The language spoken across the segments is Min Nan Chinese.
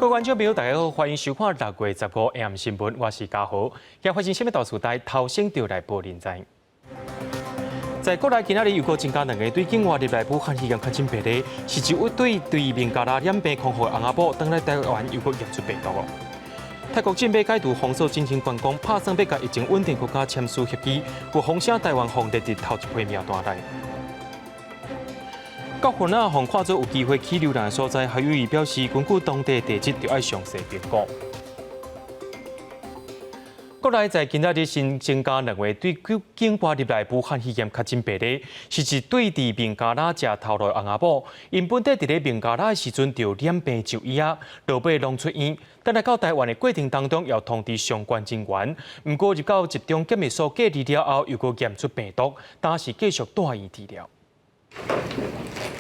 各位觀眾朋友，大家好，歡迎收看6月15 AM 新聞，我是嘉豪。今發生啥物大事代，頭先就來報您知。在國內今仔日又閣增加兩个對境外入來武漢肺炎確診病例，是一位對孟加拉染病康復的翁仔某，轉來台灣又閣驗出病毒哦。泰國準備解除封鎖進行觀光，拍算欲佮疫情穩定國家簽署協議，有風聲台灣予列入頭一批名單內。國份啊，予看做有機會起流人的所在，侯友宜表示，根據當地地質，著愛詳細評估。國內在今仔日新增加兩位對境外入來武漢肺炎確診病例，是一對佇孟加拉食頭路的翁仔某，𪜶本底佇咧孟加拉的時陣就染病就醫啊，落尾攏出院，轉來到台灣的過程當中，也通知相關人員，毋過入到集中檢疫所隔離了後，又閣驗出病毒，當時繼續住院治療。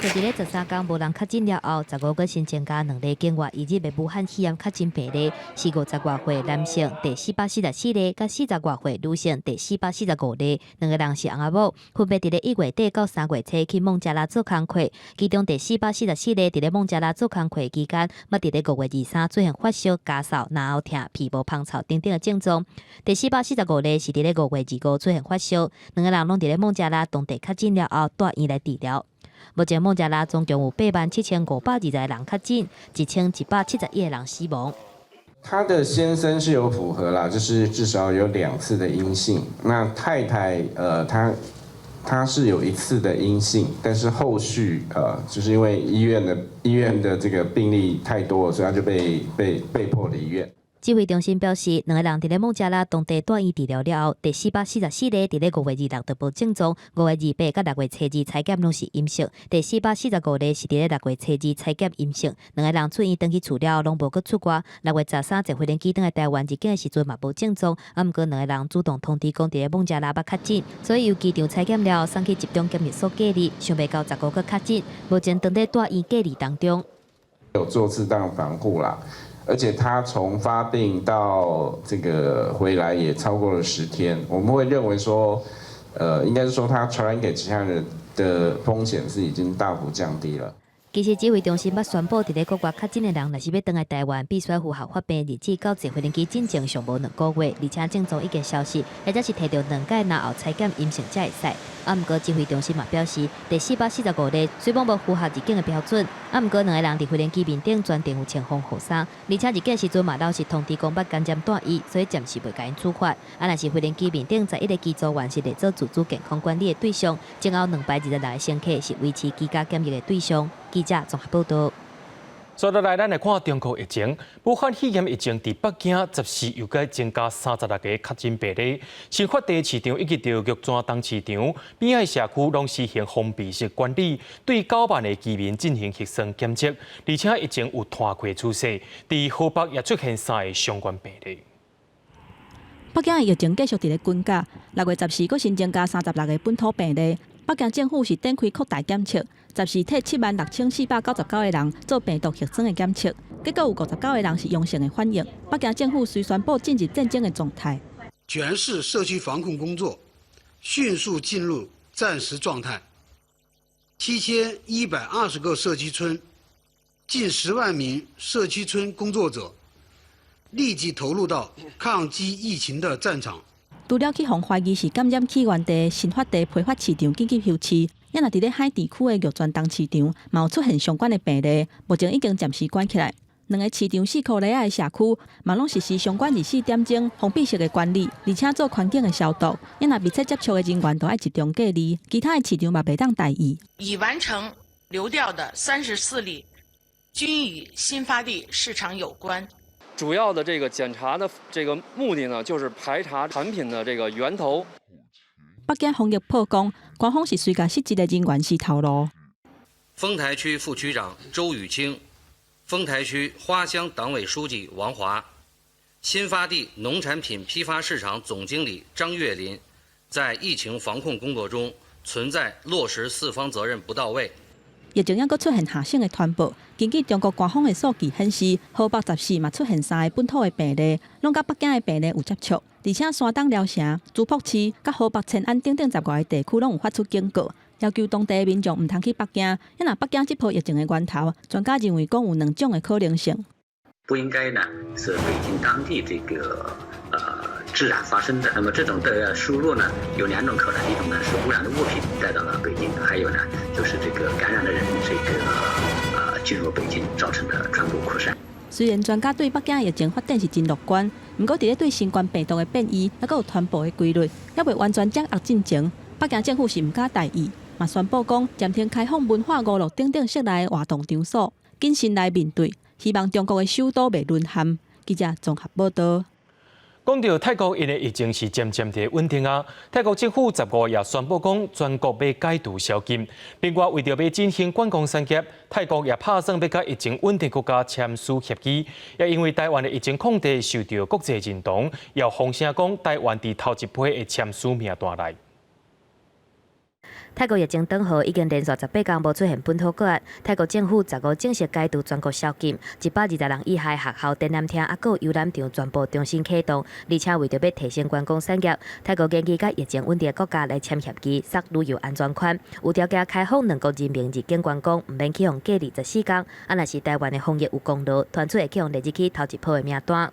就佇咧13工無人確診了後，15閣新增加兩例境外移入的武漢肺炎確診病例，是50外歲男性，第444例，佮40外歲女性，第445例，兩個人是翁仔某，分別佇咧1月底到3月初去孟加拉做工課，其中第444例佇咧孟加拉做工課期間，捌佇咧5月23出現發燒、咳嗽、咽喉疼、鼻毛芳臭等等的症狀。第445例是佇咧5月25出現發燒，兩個人攏佇咧孟加拉當地確診了後，住院來治療。目前孟加拉總共有87,520個人確診，1171個人死亡。他的先生是有符合啦，就是至少有兩次的陰性。那太太，他是有一次的陰性，但是後續，就是因為醫院的這個病例太多，所以他就被迫離院。指揮中心表示，兩个人佇咧孟加拉當地住院治療了後，第444例佇咧5月26就無症狀，5月28佮6月初二採檢攏是陰性。第445例是佇咧6月初二採檢陰性，兩个人出院轉去厝了後，攏無閣出外。6月13坐飛機轉來台灣入境的時陣嘛無症狀，啊，毋過兩个人主動通知講佇咧孟加拉捌確診，所以由機場採檢了後送去集中檢疫所隔離，想袂到15閣確診，目前正佇住院隔離當中。有做適當防護啦。而且他從發病到這個回來也超過了10天，我們會認為說，應該是說他傳染給其他人的風險是已經大幅降低了。其實指揮中心捌宣布，佇咧國外確診的人，若是欲轉來台灣，必須符合發病日子到坐飛機進前上無2個月，而且症狀已經消失，或者是提著兩擺然後採檢陰性才會使。啊，毋過指揮中心嘛表示，第445例雖罔無符合入境的標準，啊，毋過兩個人佇飛機面頂全程有穿防護衫，而且入境時陣嘛老實通知講捌感染住院，所以暫時袂共𪜶處罰。啊，若是飛機面頂11個機組員是列做自主健康管理的對象，前後226個乘客是維持居家檢疫的對象。記者綜合報道。接落來，咱來看中國疫情。武漢肺炎疫情佇北京14又閣增加36個確診病例。新發地市場以及著玉泉東市場邊仔社區攏實行封閉式管理，對9萬个居民進行核酸檢測。而且疫情有拖開趨勢，佇河北也出現三个相關病例。北京的疫情繼續佇咧滾價，6月14閣新增加36個本土病例。北京政府是展開擴大檢測，14替76,499個人做病毒核酸的檢測，結果有59個人是陽性的反應。北京政府遂宣布進入戰爭的狀態。全市社區防控工作迅速進入戰時狀態，7120個社區村，近10萬名社區村工作者立即投入到抗擊疫情的戰場。除了去予懷疑是感染起源地新發地批發市場緊急休市，也若佇咧海淀區的玉泉東市場，嘛有出現相關的病例，目前已經暫時關起來。兩个市場四箍里仔的社區，嘛攏實施相關24點鐘封閉式的管理，而且做環境的消毒。也若密切接觸的人員都愛集中隔離，其他的市場嘛袂當大意。已完成流調的34例，均與新發地市場有關。主要的這個檢查的這個目的呢，就是排查產品的這個源頭。北京防疫曝光，官方是隨共失職的人員施頭路。豐台區副區長周雨清，豐台區花鄉黨委書記王華，新發地農產品批發市場總經理張月林，在疫情防控工作中存在落實四方責任不到位。疫情猶閣出現下省的傳播，根據中國官方的數據顯示，河北14嘛出現三个本土的病例，攏佮北京的病例有接觸，而且山東聊城、淄博市、佮河北遷安等等10外个地區攏有發出警告，要求當地的民眾毋通去北京。啊若北京這波疫情的源頭，專家認為講有兩種的可能性。不應該呢是北京當地這個自然發生的。那麼這種的輸入呢有兩種可能，一種呢是污染的物品帶到了北京，還有呢就是這個感染的人這個進入北京造成的傳播擴散。雖然專家對北京疫情發展是真樂觀，毋過佇咧對新冠病毒的變異，猶閣有傳播的規律，猶未完全掌握進前，北京政府是毋敢大意，嘛宣布講暫停開放文化娛樂等等室內活動場所，謹慎來面對，希望中國的首都袂淪陷。記者綜合報道。講到泰國，𪜶的疫情是漸漸佇穩定啊。泰國政府15也宣布講，全國欲解除宵禁。另外，為著欲振興觀光產業，泰國也拍算欲佮疫情穩定國家簽署協議。也因為台灣的疫情控制受著國際認同，也有風聲講台灣佇頭一批會簽署名單內。泰國疫情轉好，已經連續18工無出現本土個案。泰國政府十五正式解除全國宵禁，120人以下學校、展覽廳啊，閣有遊覽場全部重新啟動。而且為著欲提升觀光產業，泰國研擬佮疫情穩定的國家來簽協議，設旅遊安全圈，有條件開放兩國人民入境觀光，毋免去予隔離14工。啊，若是台灣的防疫有功勞，傳出會去予列入去頭一波的名單。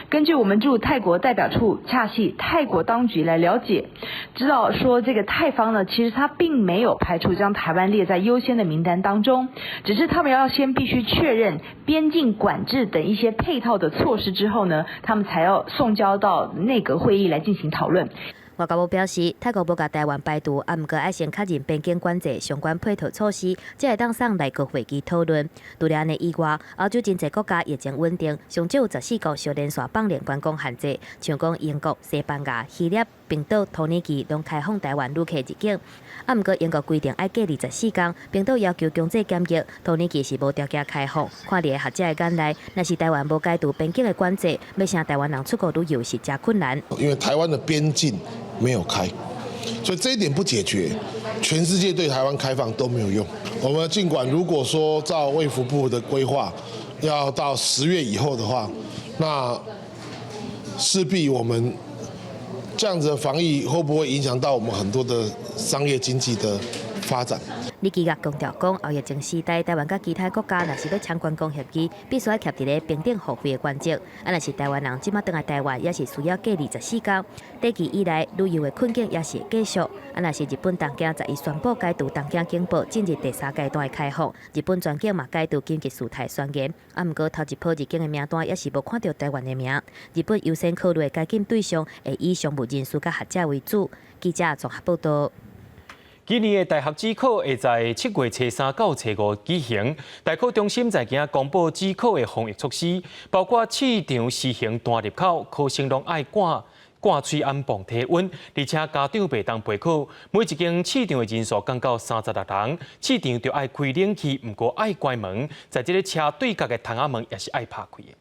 根據我們駐泰國代表處洽繫泰國當局來了解，知道說這個泰方呢，其實他並沒有排除將台灣列在優先的名單當中，只是他們要先必須確認邊境管制等一些配套的措施之後呢，他們才要送交到內閣會議來進行討論。外交部表示，泰國無共台灣排除，啊，毋過愛先確認邊境管制相關配套措施，才會當送內閣會議討論。除了按呢以外，歐洲真濟國家疫情穩定，上少有14國小連續放寬觀光限制，像講英國、西班牙、希臘、冰島、土耳其攏開放台灣旅客入境。啊，毋過英國規定愛隔離14工，冰島要求強制檢疫，土耳其是無條件開放。看佇學者的眼內，若是台灣無解除邊境的管制，欲請台灣人出國旅遊是誠困難。因為台灣的邊境沒有開，所以這一點不解決，全世界對台灣開放都沒有用。我們儘管如果說照衛福部的規劃，要到10月以後的話，那勢必我們這樣子的防疫會不會影響到我們很多的商業經濟的發展？李基岳強調講，後疫情時代，台灣佮其他國家若是欲簽觀光協議，必須愛徛佇咧平等互惠的原則。啊，若是台灣人這馬轉來台灣，也是需要隔離14工。短期以來，旅遊的困境也是會繼續。啊，若是日本東京11宣布解除東京警報，進入第三階段的開放，日本全境嘛解除緊急事態宣言。啊，毋過頭一波入境的名單也是無看著台灣的名。日本優先考慮的解禁對象會以商務人士佮學者為主。記者綜合報道。今年的大學指考會在7月初三到初五舉行。大考中心在今公布指考的防疫措施，包括試場實行單入口，考生攏愛掛掛喙罨磅體溫，而且家長袂當陪考。每一間試場的人數降到36人，試場著愛開冷氣，毋過愛關門。在這个車對角的窗仔門也是愛拍開的。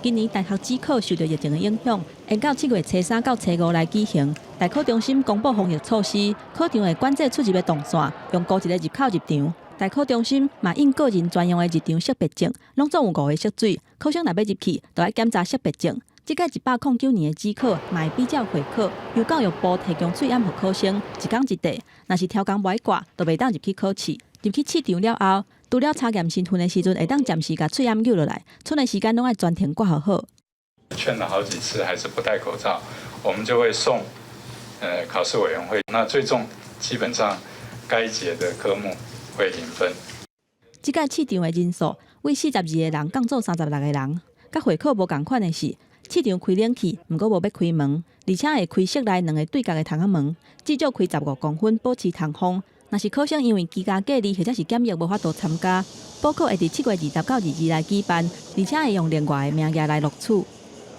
今年大學指考受著疫情的影響，延到7月初三到初五來舉行。大考中心公布防疫措施，考場會管制出入的動線，用孤一个入口入場。大考中心嘛印個人專用的入場識別證，攏總有五个色水，考生若欲入去，就愛檢查識別證。這屆109年的指考嘛會比照會考，由教育部提供喙罨予考生，一工一塊。若是超工無愛掛，就袂當入去考試。入去試場了後，除了查驗身份的時陣，會當暫時共喙罨扭落來，賰的時間攏愛全程掛予好。勸了好幾次還是不戴口罩，我們就會送考試委員會。那最終基本上該節的科目會零分。這屆試場的人數為42個人降做36個人，佮會考無仝款的是，試場開冷氣，毋過無欲開門，而且會開室內兩个對角的窗仔門，至少開15公分，保持通風。若是考生因為居家隔離或者是檢疫無法度參加，補考會佇7月20到22來舉辦，而且會用另外的名義來錄取。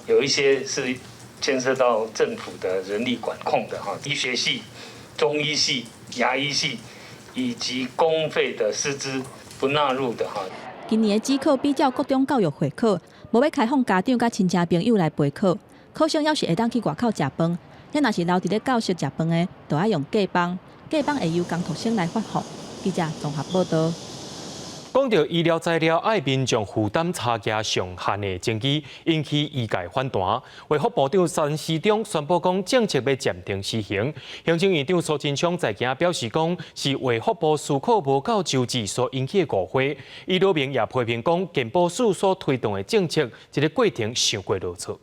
有一些是牽涉到政府的人力管控的哈，醫學系、中醫系、牙醫系以及公費的師資不納入的哈。今年的指考比照國中教育會考，無欲開放家長佮親戚朋友來陪考，考生猶是會當去外口食飯。咱若是留佇咧教室食飯的，就愛用隔枋，隔枋會由工讀生來發放。記者綜合報道。講到醫療材料愛民眾負擔差價上限的爭議，引起醫界反彈。衛福部長陳時中宣布講政策欲暫停施行。行政院長蘇貞昌在今表示講，是衛福部思考無夠周至所引起的誤會。伊羅明也批評講，健保署所推動的政策，這个過程傷過囉嗦。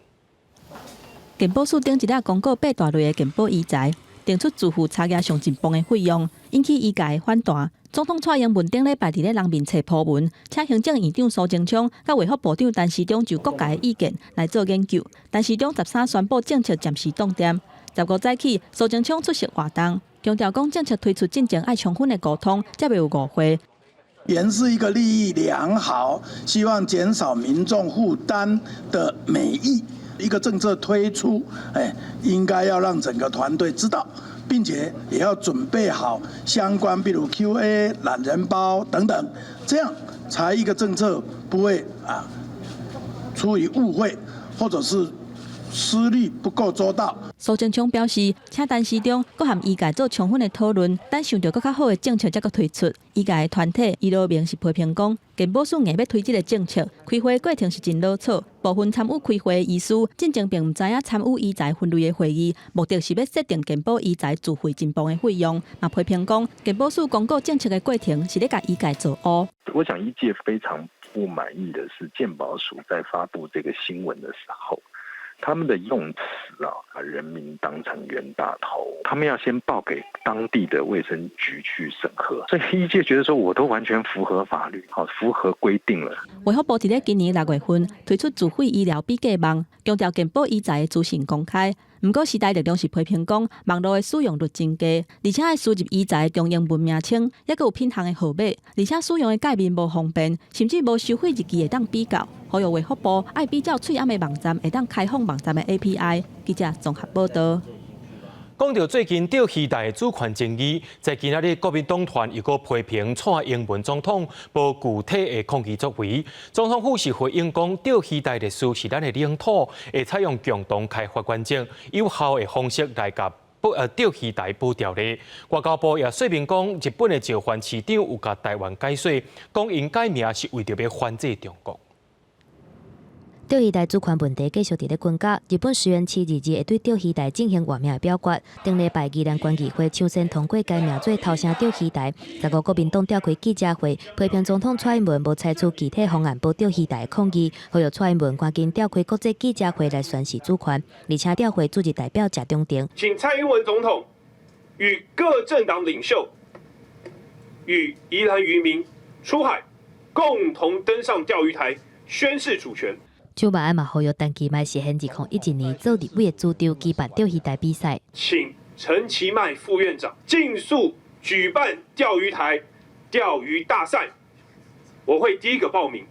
健保署頂一粒公告八大類的健保醫材，定出自付差額上一磅的費用，引起醫界的反彈。總統蔡英文頂禮拜佇咧人面冊鋪文，請行政院長蘇貞昌佮衛福部長陳時中就各界的意見來做研究。陳時中13宣布政策暫時凍定，15早起蘇貞昌出席活動，強調講政策推出進前愛充分的溝通，才袂有誤會。原是一個立意良好，希望減少民眾負擔的美意，一個政策推出，應該要讓整個團隊知道。並且也要準備好相關，比如 Q&A、懶人包等等，這樣才一個政策不會出於誤會，或者是思慮不夠周到。蘇貞昌表示，請陳時中閣和醫界做充分的討論，等想著閣較好的政策才閣推出。醫界的團體伊羅明是批評講，健保署硬欲推這个政策，開會過程是真囉嗦。部分參與開會的醫師進前並毋知影參與醫材分類的會議，目的是欲設定健保醫材自費一磅的費用。嘛批評講，健保署公告政策的過程是咧共醫界做烏。我想醫界非常不滿意的是，健保署在發布這個新聞的時候，他們的用詞啊，把人民當成冤大頭，他們要先報給當地的衛生局去審核，所以醫界覺得說，我都完全符合法律，好符合規定了。衛福部佇咧今年6月份推出自費醫療比價網，強調健保醫材的資訊公開。毋過時代力量是批評講，網路的使用率真低，而且愛輸入醫材的中英文名稱，抑閣有品項的號碼，而且使用的介面無方便，甚至無收費日期會當比較。呼籲衛福部愛比照喙罨的網站，會當開放網站的 API。記者綜合報道。講到最近釣魚台主權爭議，在今仔日國民黨團又閣批評蔡英文總統無具體的抗議作為。總統府是回應講，釣魚台歷史是咱的領土，會採用共同開發原則，有效的方式來共保釣魚台保條例。外交部也說明講，日本的石垣市長有共台灣解說，講𪜶改名是為著欲反制中國。釣魚台主權問題繼續佇咧滾絞，日本石垣市2日會對釣魚台進行換名的表決。頂禮拜宜蘭縣議會搶先通過改名做頭城釣魚台。15國民黨召開記者會，批評總統蔡英文無採取具體方案保釣魚台的抗議，呼籲蔡英文趕緊召開國際記者會來宣示主權，而且釣會主席代表謝長廷，請蔡英文總統與各政黨領袖與宜蘭漁民出海，共同登上釣魚台宣示主權。蔣萬安嘛呼籲陳其邁實現2011年做立委的主張，舉辦釣魚台比賽。請陳其邁副院長盡速舉辦釣魚台釣魚大賽，我會第一個報名，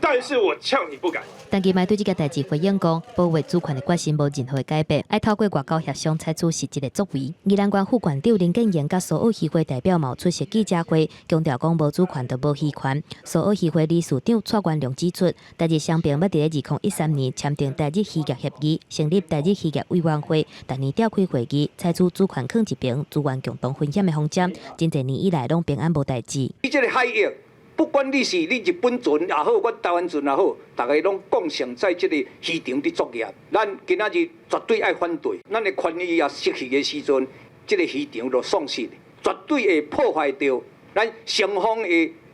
但是我嗆你不敢。陳其邁對這个代誌回應講，保衛主權的決心無任何的改變，愛透過外交協商採取實質的作為。宜蘭縣副縣長林建榮佮蘇澳漁會代表嘛有出席記者會，強調講無主權就無漁權。蘇澳漁會理事長蔡元龍指出，台日雙邊捌佇咧2013年簽訂台日漁業協議，成立台日漁業委員會，逐年召開會議，採取主權囥一邊，資源共同分享的方針，真濟年以來攏平安無代誌。你這个海域，不管你是你日本船也好，阮台灣船也好，逐家攏共享在這个漁場佇作業。咱今仔日絕對愛反對，咱的權益也失去的時陣，這个漁場就喪失，絕對會破壞著咱雙方的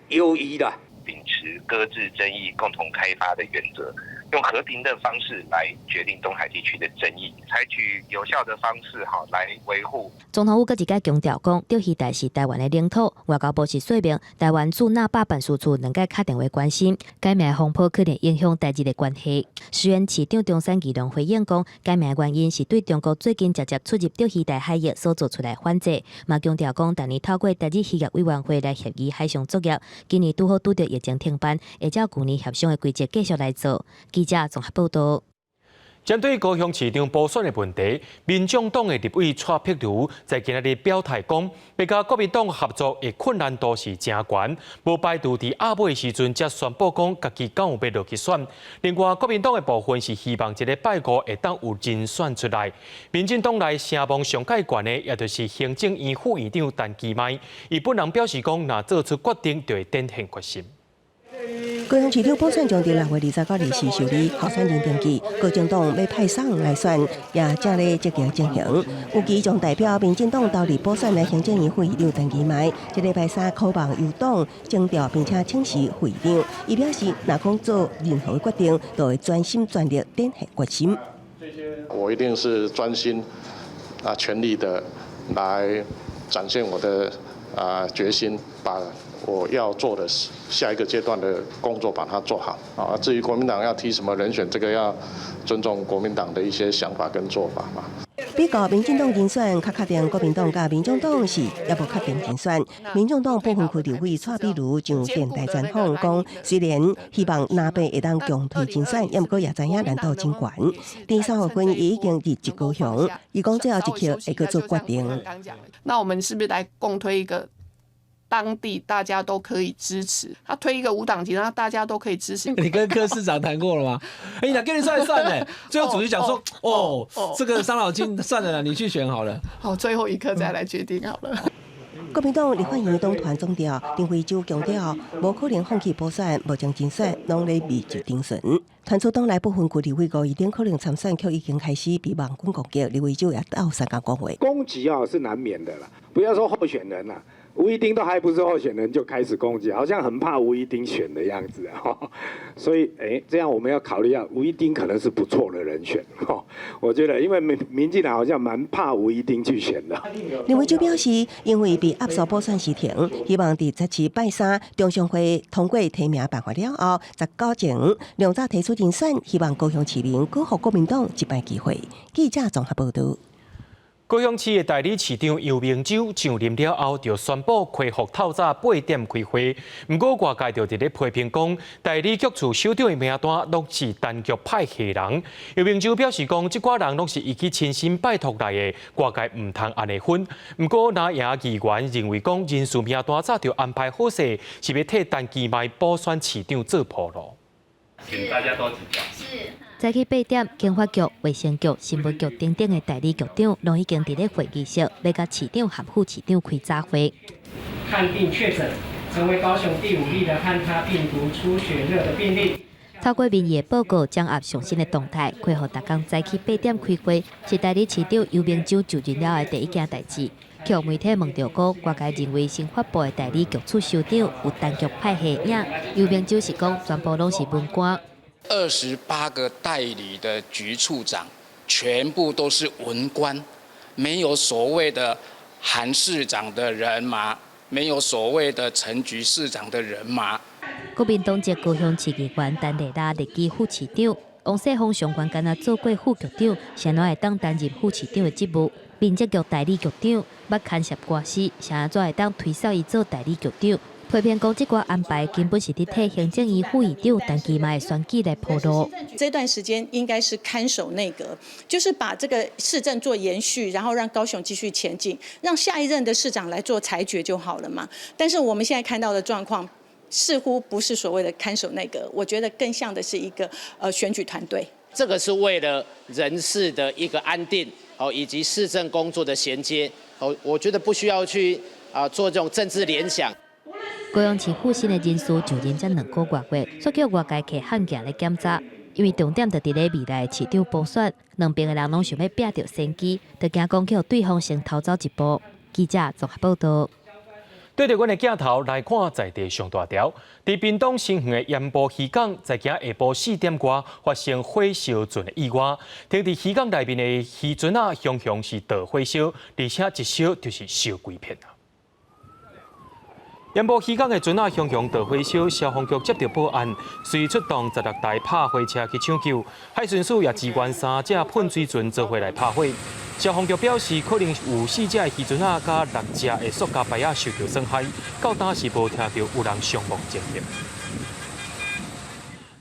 友誼啦。秉持擱置爭議、共同開發的原則，用和平的方式來決定東海地區的爭議，採取有效的方式哈來維護。總統府閣一擺強調講，釣魚台是台灣的領土，外交部是說明台灣駐那霸辦事處兩擺敲電話關心，改名風波可能影響台日的關係。石垣市長中山義龍回應講，改名原因是對中國最近直接出入釣魚台海域所做出來反制，嘛強調講，逐年透過台日漁業委員會來協議海上作業，今年拄好拄著疫情停辦，會照舊年協商的規則繼續來做。記者綜合報道。針對高雄市長補選的問題，民眾黨的立委蔡碧如在今仔日表態講，欲佮國民黨合作的困難度是誠懸，無排除佇暗暝時陣才宣布講家己敢有欲落去選。另外，國民黨的部分是希望這禮拜五會當有人選出來。民進黨內聲望上蓋懸的，也就是行政院副院長陳其邁，伊本人表示講，若做出決定，就會展現決心。高雄市長補選將佇6月29、24受理候選人登記，國政黨欲派啥人來選，也正咧積極進行。有其將代表民進黨投入補選的行政院副院長陳其邁，這禮拜三渴望由黨徵調並且請辭副院長。伊表示，若講做任何決定，都會全心全力展現決心。我一定是專心啊，全力的來展現我的啊決心，把我要做的下一個階段的工作把它做好啊。至於國民黨要提什麼人選，這個要尊重國民黨的一些想法跟做法嘛。比較民進黨人選較確定，國民黨佮民眾黨是猶無確定人選。民眾黨不分區立委蔡壁如上電台專訪講，雖然希望藍白會當共推人選，毋過也知影難度真懸。佇3月份伊已經入籍高雄，伊講最後一刻會閣做決定。那我們是不是來共推一個？當地大家都可以支持，他推一個無黨籍，讓大家都可以支持。你跟柯市長談過了嗎？哎，你跟你算一算呢？最後主席講說，哦，這個傷腦筋，算了啦，你去選好了。好，最後一刻再來決定好了。國民黨立法院黨團總召丁惠洲強調，無可能放棄補選，目前人選攏咧未就定選。傳出黨內不分區立委吳怡頂可能參選，卻已經開始被網軍攻擊。李維洲也鬥相共講話。攻擊啊是難免的啦，不要說候選人啦。吳怡頂都還不是候選人就開始攻擊，好像很怕吳怡頂選的樣子哈。所以，哎，這樣我們要考慮一下，吳怡頂可能是不錯的人選哈。我覺得，因為民進黨好像蠻怕吳怡頂去選的。林維洲表示，因為被壓縮補選時程，希望佇17拜三中常會通過提名辦法了後，19前量早提出人選，希望高雄市民閣予國民黨一擺機會。記者綜合報道。高雄市的代理市長游明洲上任了後，就宣布恢復透早8點開會。毋過外界就佇咧批評講，代理局處首長的名單攏是陳菊派系人。游明洲表示講，這寡人攏是伊去親身拜託來的，外界毋通按呢分。毋過藍營議員認為講，人事名單早就安排好勢，是欲替陳其邁補選市長做鋪路。請大家多指教。早起8點，經發局、衛生局、新聞局等等的代理局長，攏已經佇咧會議室，欲佮市長和副市長開早會。判定確診，成為高雄第五例的漢他病毒出血熱的病例。透過民意報告掌握上新的動態，恢復逐工早起八點開會，是代理市長游明洲就任了後的第一件代誌。予媒體問著講，外界認為新發布的代理局處首長有陳菊派系影，游明洲是講全部攏是文官。 28個代理的局處長，全部都是文官，沒有所謂的韓市長的人馬，沒有所謂的陳菊市長的人馬。國民黨籍高雄市議員陳麗拉力舉副市長，王世峰上懸敢若做過副局長，啥怎會當擔任副市長的職務？民政局代理局長捌牽涉官司，啥怎會當推捒伊做代理局長？批評講這寡安排根本是佇替行政院副院長陳其邁的選舉來鋪路。這段時間應該是看守內閣，就是把這個市政做延續，然後讓高雄繼續前進，讓下一任的市長來做裁決就好了嘛。但是我們現在看到的狀況，似乎不是所謂的看守內閣，我覺得更像的是一個選舉團隊。這個是為了人事的一個安定，哦，以及市政工作的銜接，哦，我覺得不需要去啊做這種政治聯想。高雄市府新的人事就任才2個外月，煞予外界提罕見來檢查，因為重點就佇咧未來市長補選，兩邊的人攏想欲拚著先機，就驚講予對方先偷走一步。記者綜合報道。對著阮的鏡頭來看，在地上大條，佇屏東新園的鹽埔漁港，在今下晡4點外發生火燒船的意外。停佇漁港內面的漁船仔，雄雄是著火燒，而且一燒就是燒規片啊！鹽埔漁港的船仔雄雄著火燒，消防局接到報案，隨出動16台拍火車去搶救，海巡署也支援三隻噴水船做伙來拍火。消防局表示，可能有四隻漁船仔佮六隻的塑膠排仔受著損害，到今是無聽著有人傷亡情形。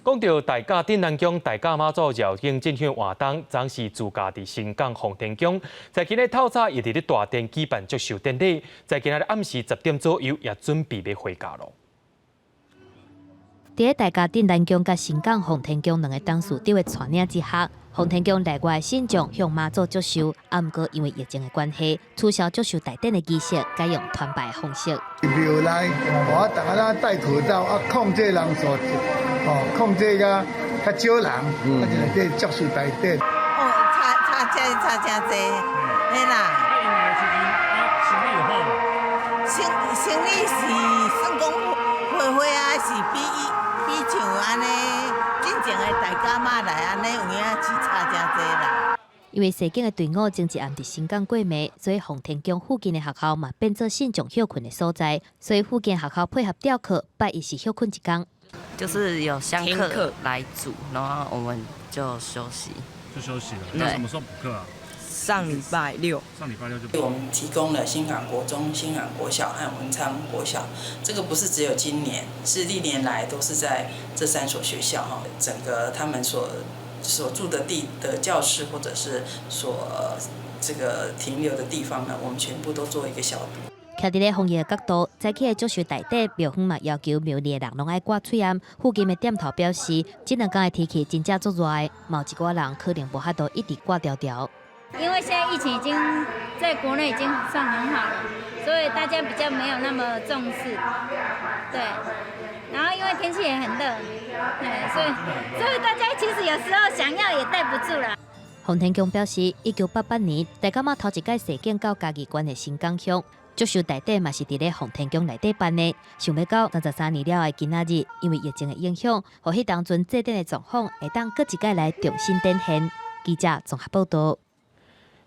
講到大甲鎮瀾宮大甲媽祖繞境進行活動，昨是駐駕佇新港奉天宮，在今日透早伊佇咧大殿舉辦祝壽典禮，在今仔日暗時10點左右也準備欲回家囉。佇咧大甲鎮瀾宮佮新港奉天宮兩个董事長的帶領之下，奉天宮內外信眾向媽祖祝壽，啊，毋過因為疫情的關係，取消祝壽大典的儀式，改用團拜的方式。廟內，我逐家攏戴口罩，啊，控制人數，哦，控制較較少人，啊，就來祝壽大典。哦，差差真差真濟，嘿啦。啊，生意好。生生意是算講花花啊，是比比像按呢，進前的大甲媽來按呢，有影是差誠濟啦。因為踅行的隊伍前一暗佇新港過暝，所以奉天宮附近的學校嘛變做信眾歇睏的所在，所以附近學校配合調課，拜一是歇睏一工。就是有香客來煮，然後我們就休息。就休息了。那什麼時候補課啊？上禮拜六。上禮拜六就。我們提供了新港國中、新港國小和文昌國小，這個不是只有今年，是歷年來都是在這三所學校哈，整個他們所住的地的教室或者是所這個停留的地方呢，我們全部都做一個消毒。徛佇咧防疫的角度，早起的祝壽大典，廟方嘛要求廟內的人攏愛掛喙罨。附近的店頭表示，這兩工的天氣真正足熱的，嘛有一寡人可能無法度一直掛牢牢。因為現在疫情已經在國內已經算很好了，所以大家比較沒有那麼重視。對，然後因為天氣也很熱，對，所以大家其實有時候想要也戴不住啦。奉天宮表示，1988年大甲媽頭一擺踅行到嘉義縣的新港鄉，祝壽大典嘛是佇咧奉天宮內底辦的。想欲到33年了後的今仔日，因為疫情的影響，予彼當陣祭典的狀況會當閣一擺來重新展現。記者綜合報導。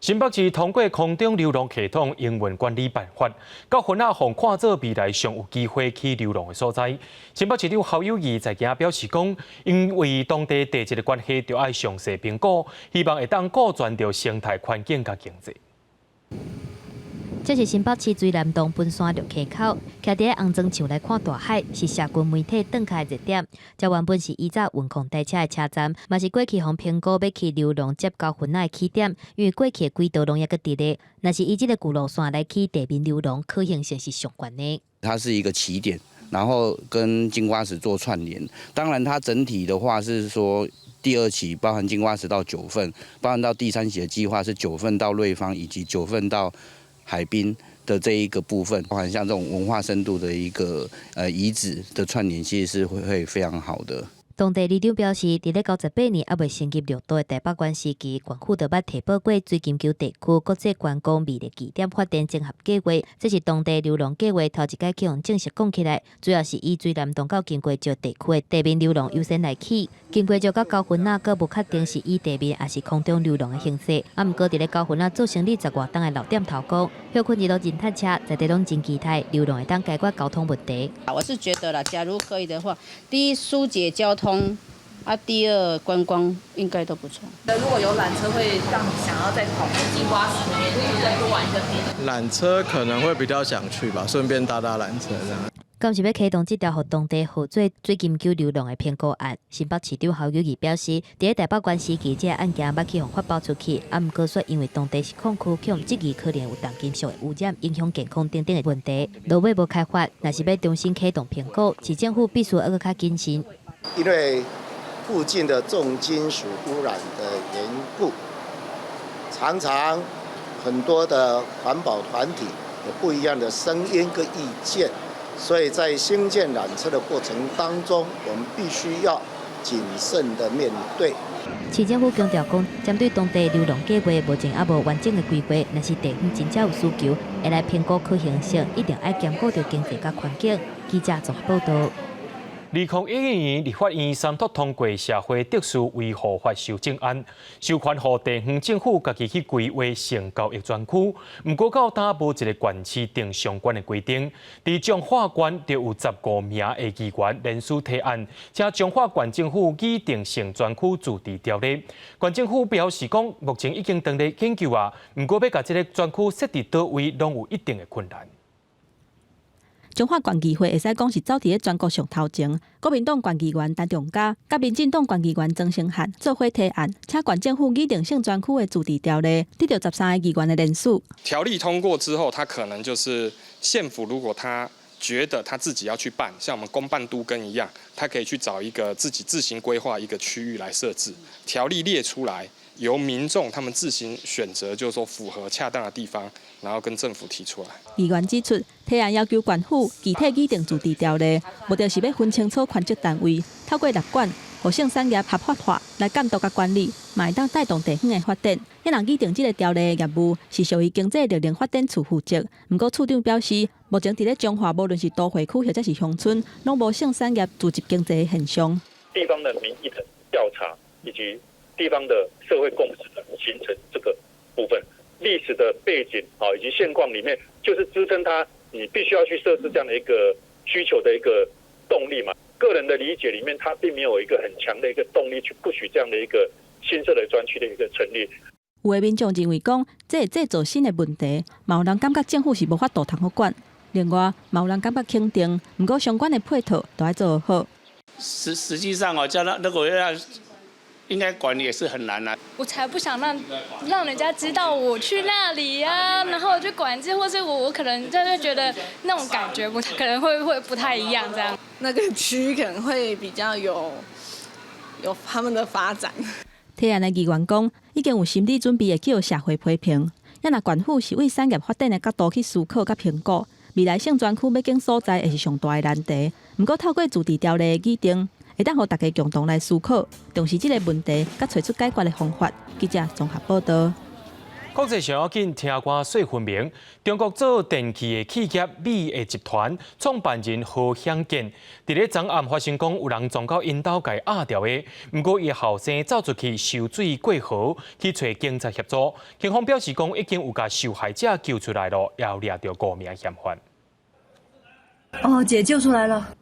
新北市通過空中遊廊系統營運管理辦法，九份仔予看做未來上有機會起遊廊的所在。新北市長侯友宜在今表示講，因為當地地質的關係，著愛詳細評估，希望會當顧全著生態環境佮經濟。這是新北市水湳洞歕山綠溪口，徛佇咧紅磚牆來看大海，是社群媒體轉開的熱點。這原本是以早運控台車的車站，嘛是過去予評估欲起遊廊接九份仔的起點。因為過去的軌道攏猶閣佇咧，若是以這個舊路線來起地面遊廊，可行性是上懸的。它是一個起點，然後跟金瓜石做串聯。當然，它整體的話是說，第二期包含金瓜石到九份，包含到第三期的計劃是九份到瑞芳以及九份到海濱的這一個部分，包含像這種文化深度的一個遺址的串聯，其實是會非常好的。當地里長表示，佇咧98年猶未升級綠島的台北縣時期，縣府就捌提報過水金丘地區國際觀光魅力據點發展綜合計劃，這是當地遊廊計劃頭一擺去予正式講起來，主要是以水湳洞到金瓜石地區的地面遊廊優先來起。金瓜石佮九份仔閣無確定是以地面抑是空中遊廊的形式。啊，毋過佇咧九份仔做生理十外冬的老店頭講，歇睏日攏真塞車，在地攏真期待遊廊會當解決交通問題。我是覺得啦，假如可以的話，第一疏解交通。啊，第二觀光應該都不錯。如果有纜車，會讓你想要再跑去金瓜石那邊，再多玩一個點。纜車可能會比較想去吧，順便搭搭纜車這樣。敢是欲啟動這條予當地號做水金丘遊廊的評估案，新北市長侯友宜表示，佇咧台北縣時期，這個案件捌去予發包出去，啊，毋過說因為當地是礦區，去予質疑可能有重金屬的污染，影響健康等等的問題，落尾無開發。若是欲重新啟動評估，市政府必須閣較謹慎。因為附近的重金屬污染的緣故，常常很多的環保團體有不一樣的聲音跟意見，所以在興建纜車的過程當中，我們必須要謹慎的面對。市政府強調講，針對當地遊廊計劃，目前猶無完整的規劃，若是地方真正有需求，會來評估可行性，一定愛兼顧著經濟佮環境。記者綜合報導。2011年，立法院三讀通過社會秩序維護法修正案，授權予地方政府家己去規劃性交易專區。毋過到今無一个縣市定相關的規定。佇彰化縣就有15名的議員聯署提案，請彰化縣政府擬定性專區自治條例。縣政府表示講，目前已經正咧研究啊，毋過欲共這个專區設佇佗位，攏有一定的困難。彰化縣議會會使講是走佇咧全國上頭前。國民黨縣議員陳仲嘉、佮民進黨縣議員莊成漢做伙提案，請縣政府擬定性專區的自治條例，得著13个議員的聯署。條例通過之後，他可能就是縣府，如果他覺得他自己要去辦，像我們公辦都更一樣，他可以去找一個自己自行規劃一個區域來設置。條例列出來，由民眾他們自行選擇，就是說符合恰當的地方，然後跟政府提出來。議員指出，提案要求縣府具體擬定自治條例，目的是欲分清楚權責單位，透過納管，予性產業合法化來監督佮管理，嘛會當帶動地方的發展。彼人擬定這个條例的業務是屬於經濟力量發展處負責。毋過處長表示，目前佇咧彰化，無論是都會區或者是鄉村，攏無性產業聚集經濟的現象。地方的民意的調查以及地方的社會共識的形成這個部分，歷史的背景啊以及現況裡面，就是支撐它，你必須要去設置這樣的一個需求的一個動力嘛。個人的理解裡面，它並沒有一個很強的一個動力去 push 這樣的一個新設的專區的一個成立。有的民眾認為講，這會製造新的問題，嘛有人感覺政府是無法度通好管。另外，嘛有人感覺肯定，毋過相關的配套都愛做好。實際上哦，叫他如果要應該管也是很難啦。我才不想讓人家知道我去那裡呀，然後就管制，或是我可能就是覺得那種感覺不可能會不太一樣這樣。那個區可能會比較有他們的發展。提案的議員講，已經有心理準備會予社會批評。也若縣府是為產業發展的角度去思考佮評估，未來性專區欲揀所在會是上大的難題。毋過透過自治條例的擬定，會當予大家共同來思考，重視這个問題，佮揣出解決的方法。記者綜合報導。國際上要緊聽歌說分明。中國做電器的企業米的集團創辦人何享健，佇咧昨暗發生講有人撞到𪜶兜共壓牢的，毋過伊後生走出去受水過河去揣警察協助。警方表示講已經有共受害者救出來囉，也有掠著五名嫌犯。哦，解救出來了。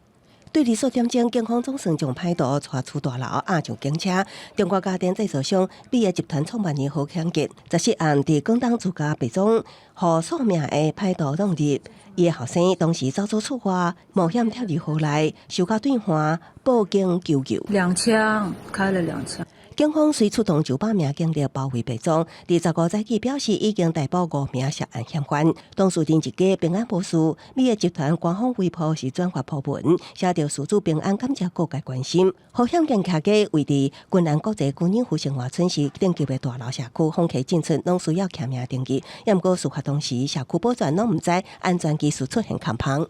對24點鐘，警方總算將歹徒帶出大樓押上警車。中國家電製造商米的集團創辦人何享健，14暗佇廣東自家別莊，予數名的歹徒闖入。伊的後生當時走出厝外，冒險跳入河內，受到對岸報警求救。兩槍，開了兩槍。警方遂出動900名警力包圍別莊，25早起表示已經逮捕五名涉案嫌犯。當事人一家平安無事，米的集團官方微博是轉發鋪文，寫著事主平安，感謝各界關心。何享健徛家位佇雲南國際軍人福生活村是頂級的大樓社區，訪客進出攏需要簽名登記。也毋過事發當時，社區保全攏毋知安全技術出現空縫。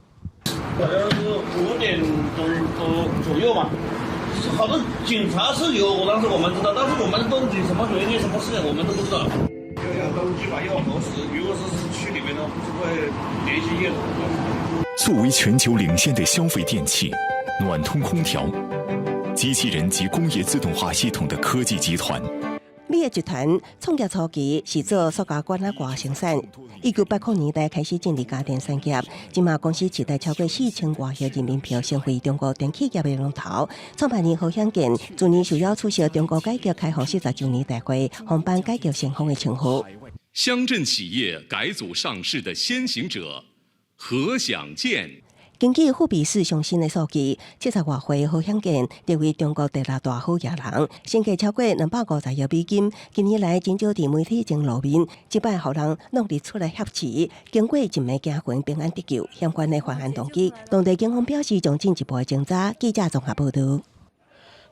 好像是5點鐘多左右嘛。好多警察是有，我當時我們知道，但是我們動靜什麼原因、什麼事情，我們都不知道。要登記嘛，要核實。如果是區裡面的，不是會聯繫業主。作為全球領先的消費電器、暖通空調、機器人及工業自動化系統的科技集團。米的集團創業初期是做塑膠管仔外生產，1980年代開始進入家電產業。這馬公司市值超過4000外億人民幣，成為中國電器業的龍頭。創辦人何享健去年受邀出席中國改革開放40週年大會，獲頒改革先鋒的稱號。鄉鎮企業改組上市的先行者何享健。根據富比士上新的數據，70外歲何享健成為中國第六大好額人，身價超過250億美金。近年來真少佇媒體前露面，這擺予人弄入出來挾持，經過一暝驚魂平安得救，相關的犯案動機，當地警方表示將進一步的偵查。記者綜合報導。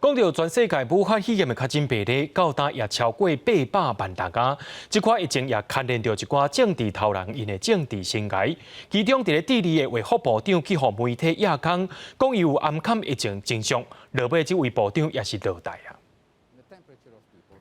講著全世界武漢肺炎的確診病例，到今也超過800萬大家。這款疫情也牽連著一寡政治頭人𪜶的政治生涯。其中，佇咧智利的衛福部長去予媒體掖空，講伊有掩崁疫情真相，落尾這位部長也是落台啊。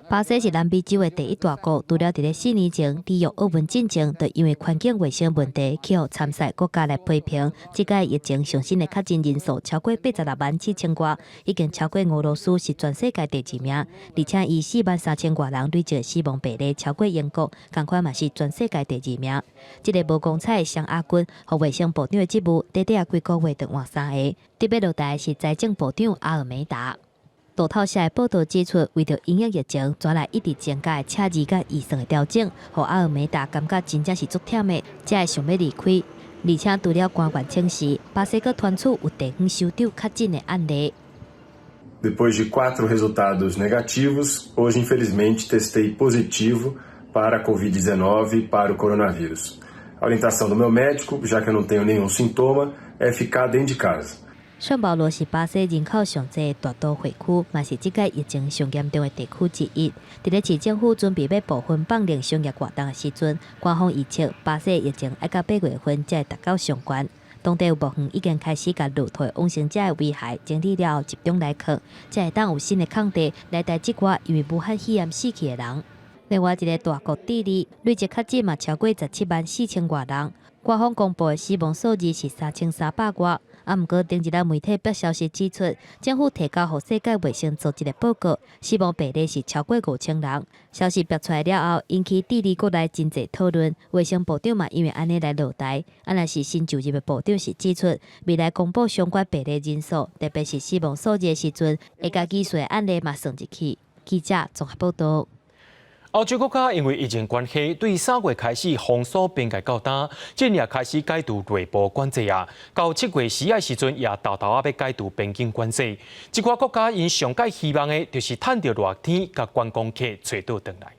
巴西是南美洲的第一大國，除了佇咧4年前里約奧運進前，就因為環境衛生問題去予參賽國家來批評。這屆疫情上新的確診人數超過86萬7千外，已經超過俄羅斯是全世界第二名。而且以4萬3千外人累計死亡病例超過英國，仝款嘛是全世界第二名。這个無光彩的雙亞軍，予衛生部長的職務，短短仔幾个月就換三个。特別落台的是財政部長阿爾梅達。路透社的報導指出，為著因應疫情，轉來一直增加的赤字佮預算的調整，予阿爾梅達感覺真正是足忝的，才會想欲離開。而且除了官員請示，巴西閣傳出有地方首長確診的案例。 Depois de quatro resultados negativos, hoje infelizmente testei positivo para a Covid-19 e para o coronavírus. A orientação do meu médico, já que eu não tenho nenhum sintoma, é ficar dentro de casa. 聖保羅是巴西人口上濟的大都會區，嘛是這擺疫情上嚴重的地區之一。佇咧市政府準備欲部分放寬商業活動的時陣，官方預測巴西疫情愛到8月份才會達到上懸。當地有墓園已經開始共落土往生者的遺骸整理了後集中來囥，才會當有新的空地來待這寡因為武漢肺炎死去的人。另外一个大國智利累計確診嘛超過17萬4千外人，官方公布的死亡數字是3300外。啊，毋過頂一日媒體爆消息指出，政府提交予世界衛生組織的報告，死亡病例是超過5000人。消息爆出來了後，引起智利國內真濟討論。衛生部長嘛因為按呢來落台。啊，若是新就任的部長是指出，未來公布相關病例人數，特別是死亡數字的時陣，會共疑似案例嘛算入去。記者綜合報道。歐洲國家因為疫情關係，對3月開始封鎖邊界到今，這也開始解除內部管制啊。到7月4仔時陣，也沓沓仔欲解除邊境管制。這寡國家𪜶上蓋希望的，就是趁著熱天，共觀光客揣倒轉來。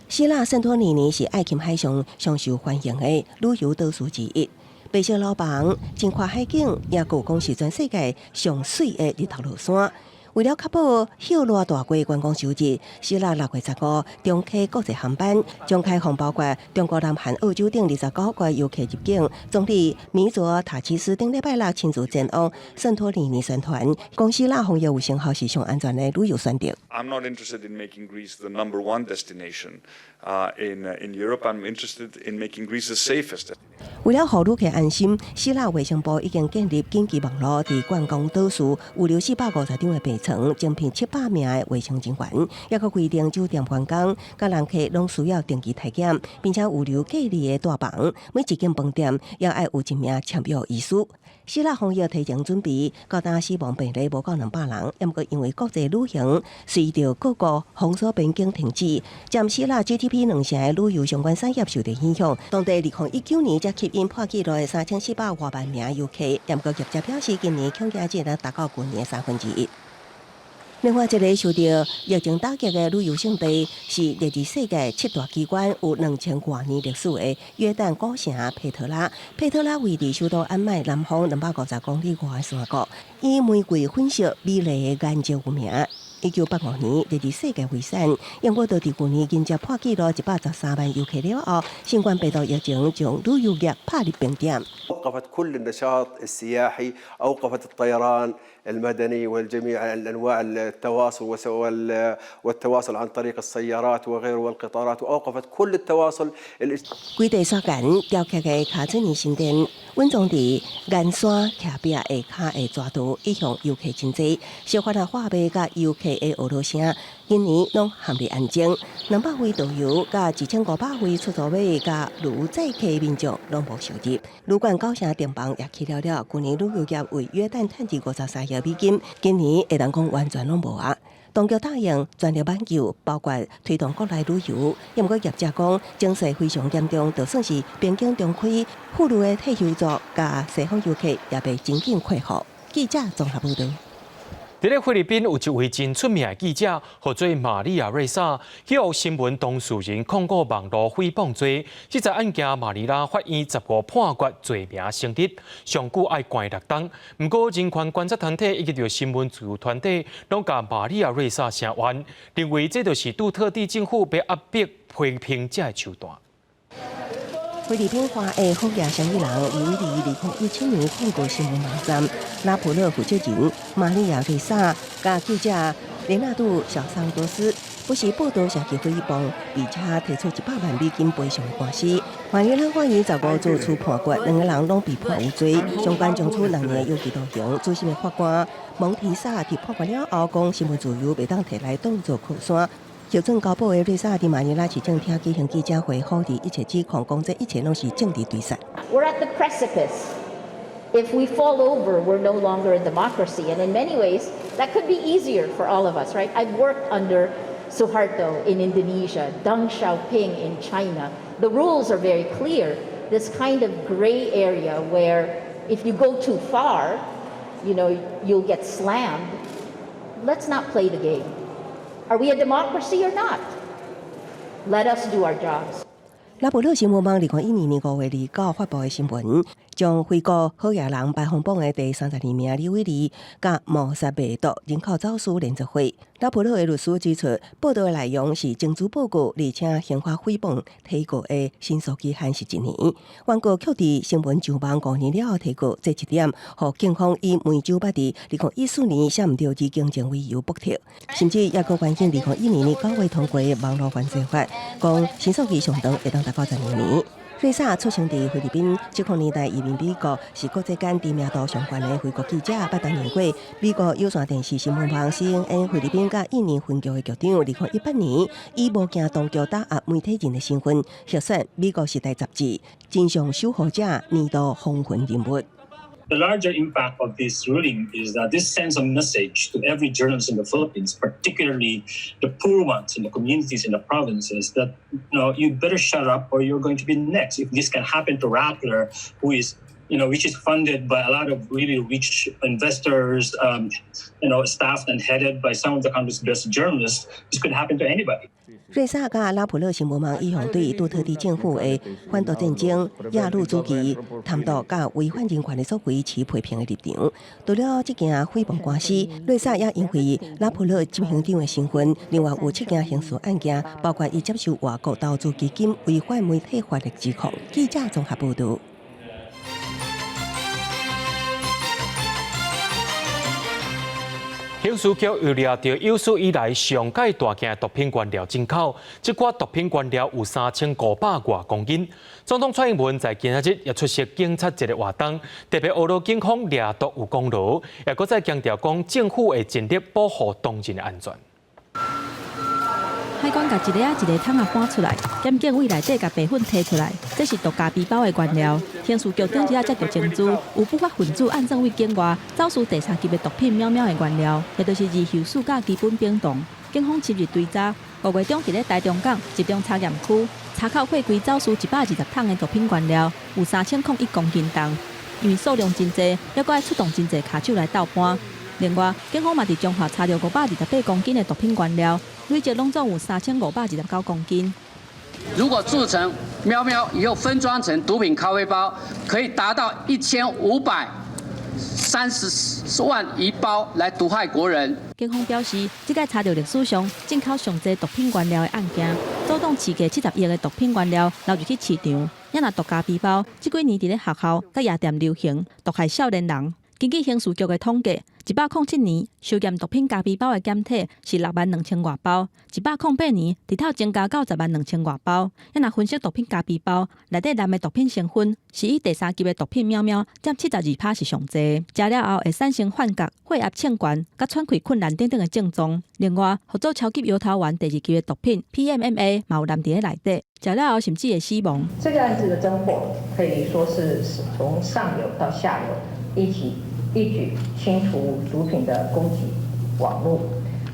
希臘聖托里尼是愛琴海上上受歡迎的旅遊島嶼之一。白色樓房、真寬海景，也閣有講是全世界上媠的日頭落山。為了確保歇熱大季觀光收入，希臘6月15重開國際航班，將開放包括中國、南韓、澳洲等29國遊客入境。總理米佐塔基斯頂禮拜六親自前往聖托里尼宣傳，講希臘防疫有成效是上安全的旅遊選擇。 I'm not interested in making Greece the number one destination in Europe. I'm interested in making Greece the safest. 為了予旅客安心，希臘衛生部已經建立緊急網路，佇觀光島嶼預留450張的病床，徵聘700名的衛生人員，抑閣規定酒店員工佮人客攏需要定期體檢，並且預留隔離的大房，每一間飯店也愛有一名簽約醫師。希臘防疫提前準備，到今死亡病例無到200人，毋過因為國際旅行隨著各國封鎖邊境停止，佔希臘 GDP 2成的旅遊相關產業受到影響。當地2019年才吸引破紀錄的3400外萬名遊客，毋過業者表示，今年恐驚只能達到舊年的1/3。另外一个受著疫情打擊的旅遊勝地，是列入世界七大奇觀、有2000外年歷史的約旦古城佩特拉。佩特拉位佇首都安曼南方250公里外的山谷，以玫瑰粉色美麗的岩石聞名。1985年列入世界遺產，毋過佇舊年迎接破紀錄113萬遊客了後，新冠病毒疫情將旅遊業拍入冰點。 أوقفت كل النشاط السياحي، أوقفت الطيران المدني والجميع الأنواع التواصل والتواصل عن طريق السيارات وغيره والقطارات وأوقفت كل التواصل. 規地砂岩雕刻的卡茲尼神殿，隱藏佇岩山徛壁下跤的蛇道，一向遊客真濟。小販仔販賣佮遊客的學囉聲，今年攏陷入安靜。200位導遊佮1500位出租馬佮旅遊載客民眾攏無收入。旅館九成訂房也去了了。舊年旅遊業為約旦趁佇53億美金，今年會當講完全攏無啊。當局答應全力挽救，包括推動國內旅遊。毋過業者講，情勢非常嚴重，就算是邊境重開，婦女的退休族佮西方遊客也袂真緊恢復。記者綜合報導。佇咧菲律賓有一位真出名的記者，號做瑪利亞瑞莎，去予新聞當事人控告網路誹謗罪。這隻案件馬尼拉法院15判決罪名成立，上久愛關6冬。毋過人權觀察團體以及著新聞自由團體，攏共瑪利亞瑞莎聲援，認為這就是杜特蒂政府欲壓迫批評者的手段。菲律賓華裔副業生意人李偉利2017年控告新聞網站拉普勒負責人瑪利亞瑞莎，佮記者連納杜小桑多斯不實報導涉及誹謗，並且提出100萬美金賠償的官司。馬尼拉法院15做出判決，兩個人攏被判有罪，相關將處2年有期徒刑。主審的法官蒙提薩佇判決了後講，新聞自由袂當提來當作靠山。獲准交保的瑞莎佇馬尼拉市政廳舉行記者會，否認一切指控，講這一切攏是政治追殺。 We're at the precipice. If we fall over, we're no longer a democracy. And in many ways, that could be easier for all of us, right? I've worked under Suharto in Indonesia, Deng Xiaoping in China. The rules are very clear. This kind of gray area where if you go too far, you'll get slammed. Let's not play the game. Are we a democracy or not? Let us do our jobs. 拉普勒新聞網2012年5月29發布的新聞，將菲國好額人排行榜的第32名李偉利，佮謀殺賣毒人口走私連坐會。拉普勒的律師指出，報道的內容是證據報告，而且刑法誹謗提告的申訴期限是一年。原告卻佇新聞上網5年了後提告，這一點，予警方以梅州捌佇2014年寫毋對之警情為由駁斥，甚至也閣援引2012年9月通過的網路犯罪法，講申訴期上長會當達到12年。瑞莎出生佇菲律賓，70年代移民美國，是國際間知名度上懸的菲國記者，捌擔任過美國有線電視新聞網 CNN 菲律賓佮印尼分局的局長。2018年，以無驚當局打壓媒體人的身份，獲選美國時代雜誌真相守護者年度風雲人物。 The larger impact of this ruling is that this sends a message to every journalist in the Philippines, particularly the poor ones in the communities in the provinces, that you better shut up or you're going to be next. If this can happen to Rappler, who is you know which is funded by a lot of really rich investors, staffed and headed by some of the country's best journalists, this could happen to anybody. 瑞莎佮拉普勒新聞網一向對杜特蒂政府的反毒戰爭、壓路主義、貪毒佮違反人權的作為持批評的立場。除了這件誹謗官司，瑞莎也因為拉普勒執行長的身份，另外有七件刑事案件，包括伊接受外國投資基金違反媒體法的指控。記者綜合報導。刑事局又掠著有史以來上蓋大件毒品原料進口，這寡毒品原料有3500外公斤。總統蔡英文在今仔日也出席警察節的活動，特別呵咾警方掠毒有功勞，也閣再強調講政府會盡力保護當人的安全。海關共一个仔一个桶仔搬出來，檢警位內底共白粉提出來，這是毒咖啡包的原料。刑事局頂一下接著證據，有不法分子暗藏位境外走私第三級的毒品喵喵的原料，也就是二溴四甲基苯丙酮。警方深入追查，5月中佇咧台中港集中查驗區查扣貨櫃走私120桶的毒品原料，有3001公斤重。因為數量真濟，猶閣愛出動真濟跤手來鬥搬。另外，警方嘛佇彰化查著528公斤的毒品原料，累計攏總有3529公斤。如果製成喵喵以後分裝成毒品咖啡包，可以達到1530萬一包來毒害國人。警方表示，這擺查著歷史上進口上濟毒品原料的案件，總共市價70億的毒品原料流入去市場。也若毒咖啡包，這幾年佇咧學校佮夜店流行，毒害少年人。根據刑事局的統計，107年收驗毒品咖啡包的檢體是6萬2千外包，108年日頭增加到10萬2千外包。也若分析毒品咖啡包內底含的毒品成分，是以第三級的毒品喵喵佔72%是上濟。食了後會產生幻覺、血壓升懸、佮喘氣困難等等的症狀。另外，號做超級搖頭丸第二級的毒品 PMMA 嘛有含佇咧內底，食了後甚至會死亡。這個案子的偵破可以說是從上游到下游一起。一舉清除毒品的供給網路，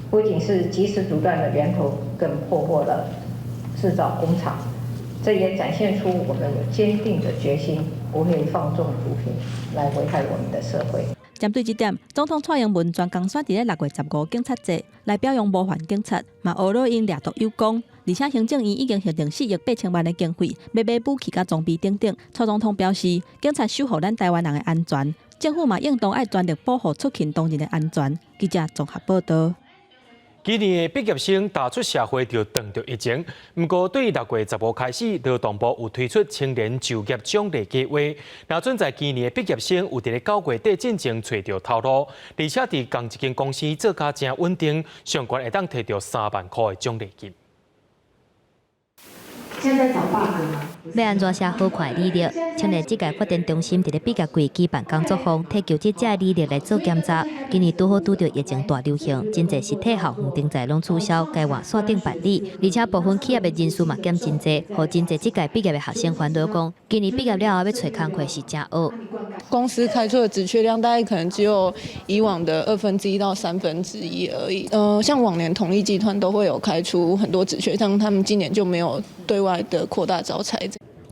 不僅是及時阻斷了源頭，更破獲了製造工廠。這也展現出我們有堅定的決心，不會放縱毒品來危害我們的社會。針對這點，總統蔡英文專工選佇咧6月15警察節來表揚模範警察，嘛呵咾𪜶掠毒有功。而且行政院已經核定4億8千萬的經費，欲買武器佮裝備等等。蔡總統表示，警察守護咱台灣人的安全，政府嘛應當愛全力保護出勤當人的安全。記者綜合報導。今年的畢業生踏出社會就碰著疫情，毋過對6月15開始，勞動部有推出青年就業獎勵計劃，若準在今年的畢業生有佇咧9月底進前揣著頭路，而且佇仝一間公司做甲誠穩定，上懸會當提著3萬箍的獎勵金。現在找 bug 嗎？欲按怎寫好看的履歷？青年職涯發展中心佇咧畢業季舉辦工作坊，替求職者的履歷來做檢查。今年拄好拄著疫情大流行，真濟實體校園頂在攏取消，改換線頂辦理，而且部分企業的人數嘛減真濟，予真濟這屆畢業的學生煩惱講，今年畢業了後欲揣工課是誠僫。公司開出的職缺量大概可能只有以往的1/2到1/3而已。像往年統一集團都會有開出很多職缺，但他們今年就沒有對外的擴大招才。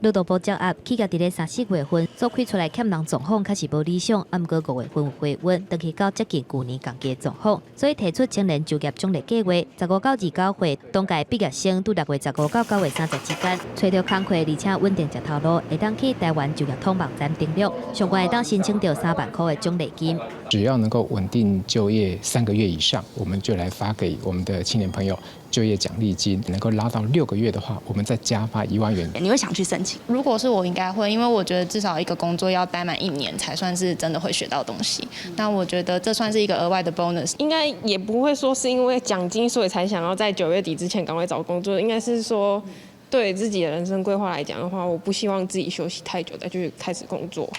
勞動部掌握企業佇咧三四月份所開出來欠人狀況確實無理想，啊，毋過五月份有回穩，轉去到接近舊年仝期狀況，所以提出青年就業獎勵計劃，15到29歲當屆畢業生佇6月15到9月30之間，揣著工課，而且穩定食頭路，會當去台灣就業通網站登錄，上懸會當申請著3萬箍的獎勵金。只要能夠穩定就業3個月以上，我們就來發給我們的青年朋友就業獎勵金。能夠拉到6個月的話，我們再加發1萬元。你會想去申請？如果是我，應該會，因為我覺得至少一個工作要待滿一年，才算是真的會學到東西。那我覺得這算是一個額外的 bonus。應該也不會說是因為獎金，所以才想要在9月底之前趕快找工作。應該是說，對自己的人生規劃來講的話，我不希望自己休息太久再去開始工作。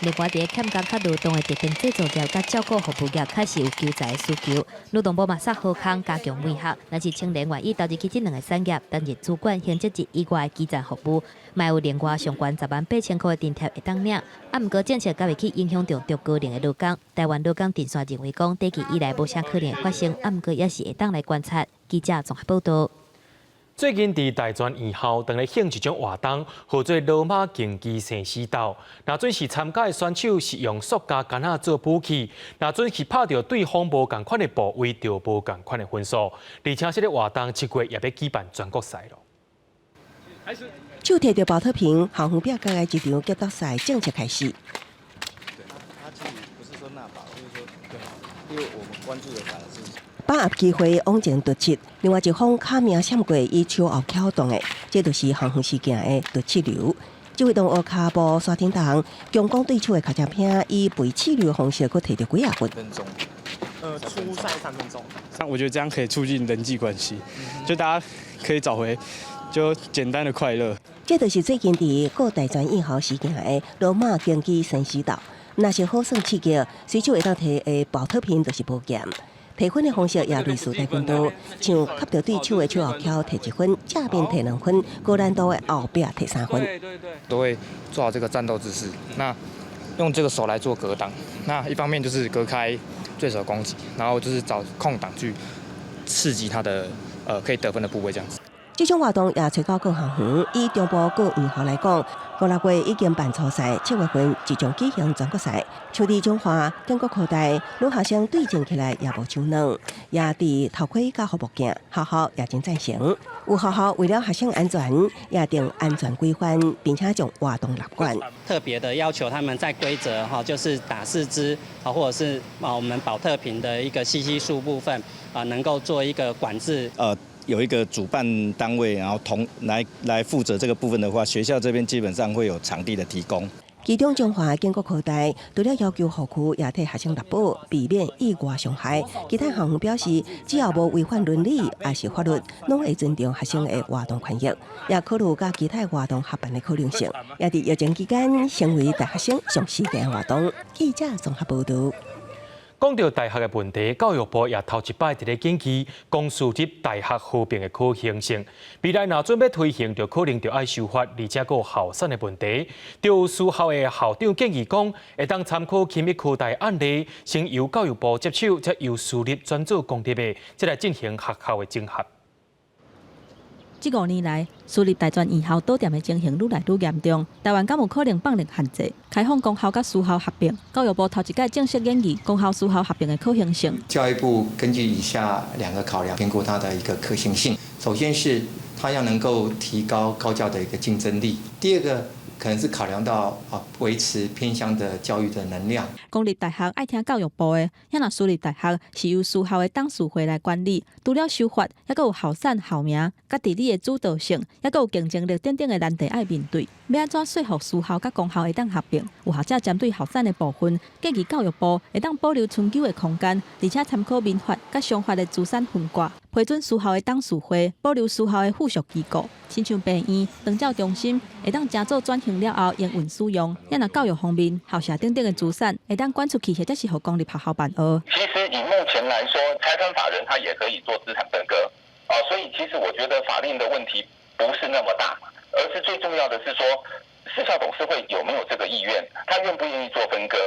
另外，佇欠工較勞動的特定製造業佮照顧服務業，確實有求才的需求。勞動部嘛設好康加強媒合，若是青年願意投入去這兩个產業，擔任主管、行政職以外的基層服務，嘛有另外上懸10萬8千箍的津貼會當領。啊，毋過政策敢會去影響著中高齡的勞工。台灣勞工陣線認為講，短期以來無啥可能會發生，啊，毋過也是會當來觀察。記者綜合報導。最近佇大專院校當咧興一種活動，號做羅馬競技生死鬥。若準是參加的選手是用塑膠桿仔做武器，若準是拍著對方無仝款的部位，就無仝款的分數。而且這个活動7月也欲舉辦全國賽囉。手提著寶特瓶，校園壁角的一場格鬥賽正式開始。對，他其實不是說那把，就是說對，因為我們關注的反而是。把握機會往前突刺，另外一方卡名閃過以手後翹動的，這就是校園事件的突刺流。這位同學跤步刷叮當，強攻對手的尻脊骿，以背刺流的方式，閣提著幾仔分。初賽3分鐘。那我覺得這樣可以促進人際關係，就大家可以找回就簡單的快樂。這就是最近佇各大專院校事件的羅馬競技生死鬥，若是好耍刺激，隨手會當提的寶特瓶就是寶劍。提分的方式也類似跆拳道，像磕著對手的手後翹提1分，正面提2分，高難度的後壁提3分。對對對，都會做好這個戰鬥姿勢。那用這個手來做格擋，那一方面就是隔開對手攻擊，然後就是找空檔去刺激他的可以得分的部位，這樣子。這種活動也揣到各校園，以中部各院校來講，五六月已經辦初賽，7月份即將舉行全國賽。像佇彰化、建國科大，女學生對戰起來也無手軟，也佇頭盔佮護目鏡，學校也真贊成。有學校為了學生安全，也定安全規範，並且將活動納管。特別的要求他們在規則哈，就是打四肢啊，或者是啊我們寶特瓶的一個吸吸數部分啊，能夠做一個管制。有一個主辦單位，然後同來負責這個部分的話，學校這邊基本上會有場地的提供。其中，彰化建國科大除了要求學區也替學生納保，避免意外傷害。其他校園表示，只要無違反倫理抑是法律，攏會尊重學生的活動權益，也考慮佮其他活動合辦的可能性。也佇疫情期間，成為大學生上時間活動。記者綜合報導。講著大學的問題，教育部也頭一擺佇咧研究公私立大學合併的可行性。未來若準備推行，就可能著愛修法，而且閣有校產的問題。就私校的校長建議講，會當參考啟米科大案例，先由教育部接手，再由私立轉做公立的，再來進行學校的整合。這5年來，私立大專院校倒店的情形愈來愈嚴重。台灣敢有可能放任限制，開放公校佮私校合併？教育部頭一擺正式研議公校私校合併的可行性。教育部根據以下兩個考量，評估它的一個可行性。首先是它要能夠提高高教的一個競爭力。第二個可能是考量到啊維持偏鄉的教育的能量。公立大學愛聽教育部的，遐若私立大學是由私校的董事會來管理，除了修法，猶閣有校產、校名、佮治理的主導性，猶閣有競爭力等等的難題愛面對。欲按怎說服私校佮公校會當合併？有學者針對校產的部分，建議教育部會當保留春秋的空間，而且參考民法佮商法的資產分割，批准私校的董事會，保留私校的附屬機構，親像病院、長照中心，會當成做轉型了後營運使用。遐若教育方面，校舍等等的資產會當轉出去，或者是予公立學校辦學。其實以目前來說，財團法人他也可以做資產分割，啊，所以其實我覺得法令的問題不是那麼大，而是最重要的是說，私校董事會有沒有這個意願，他願不願意做分割。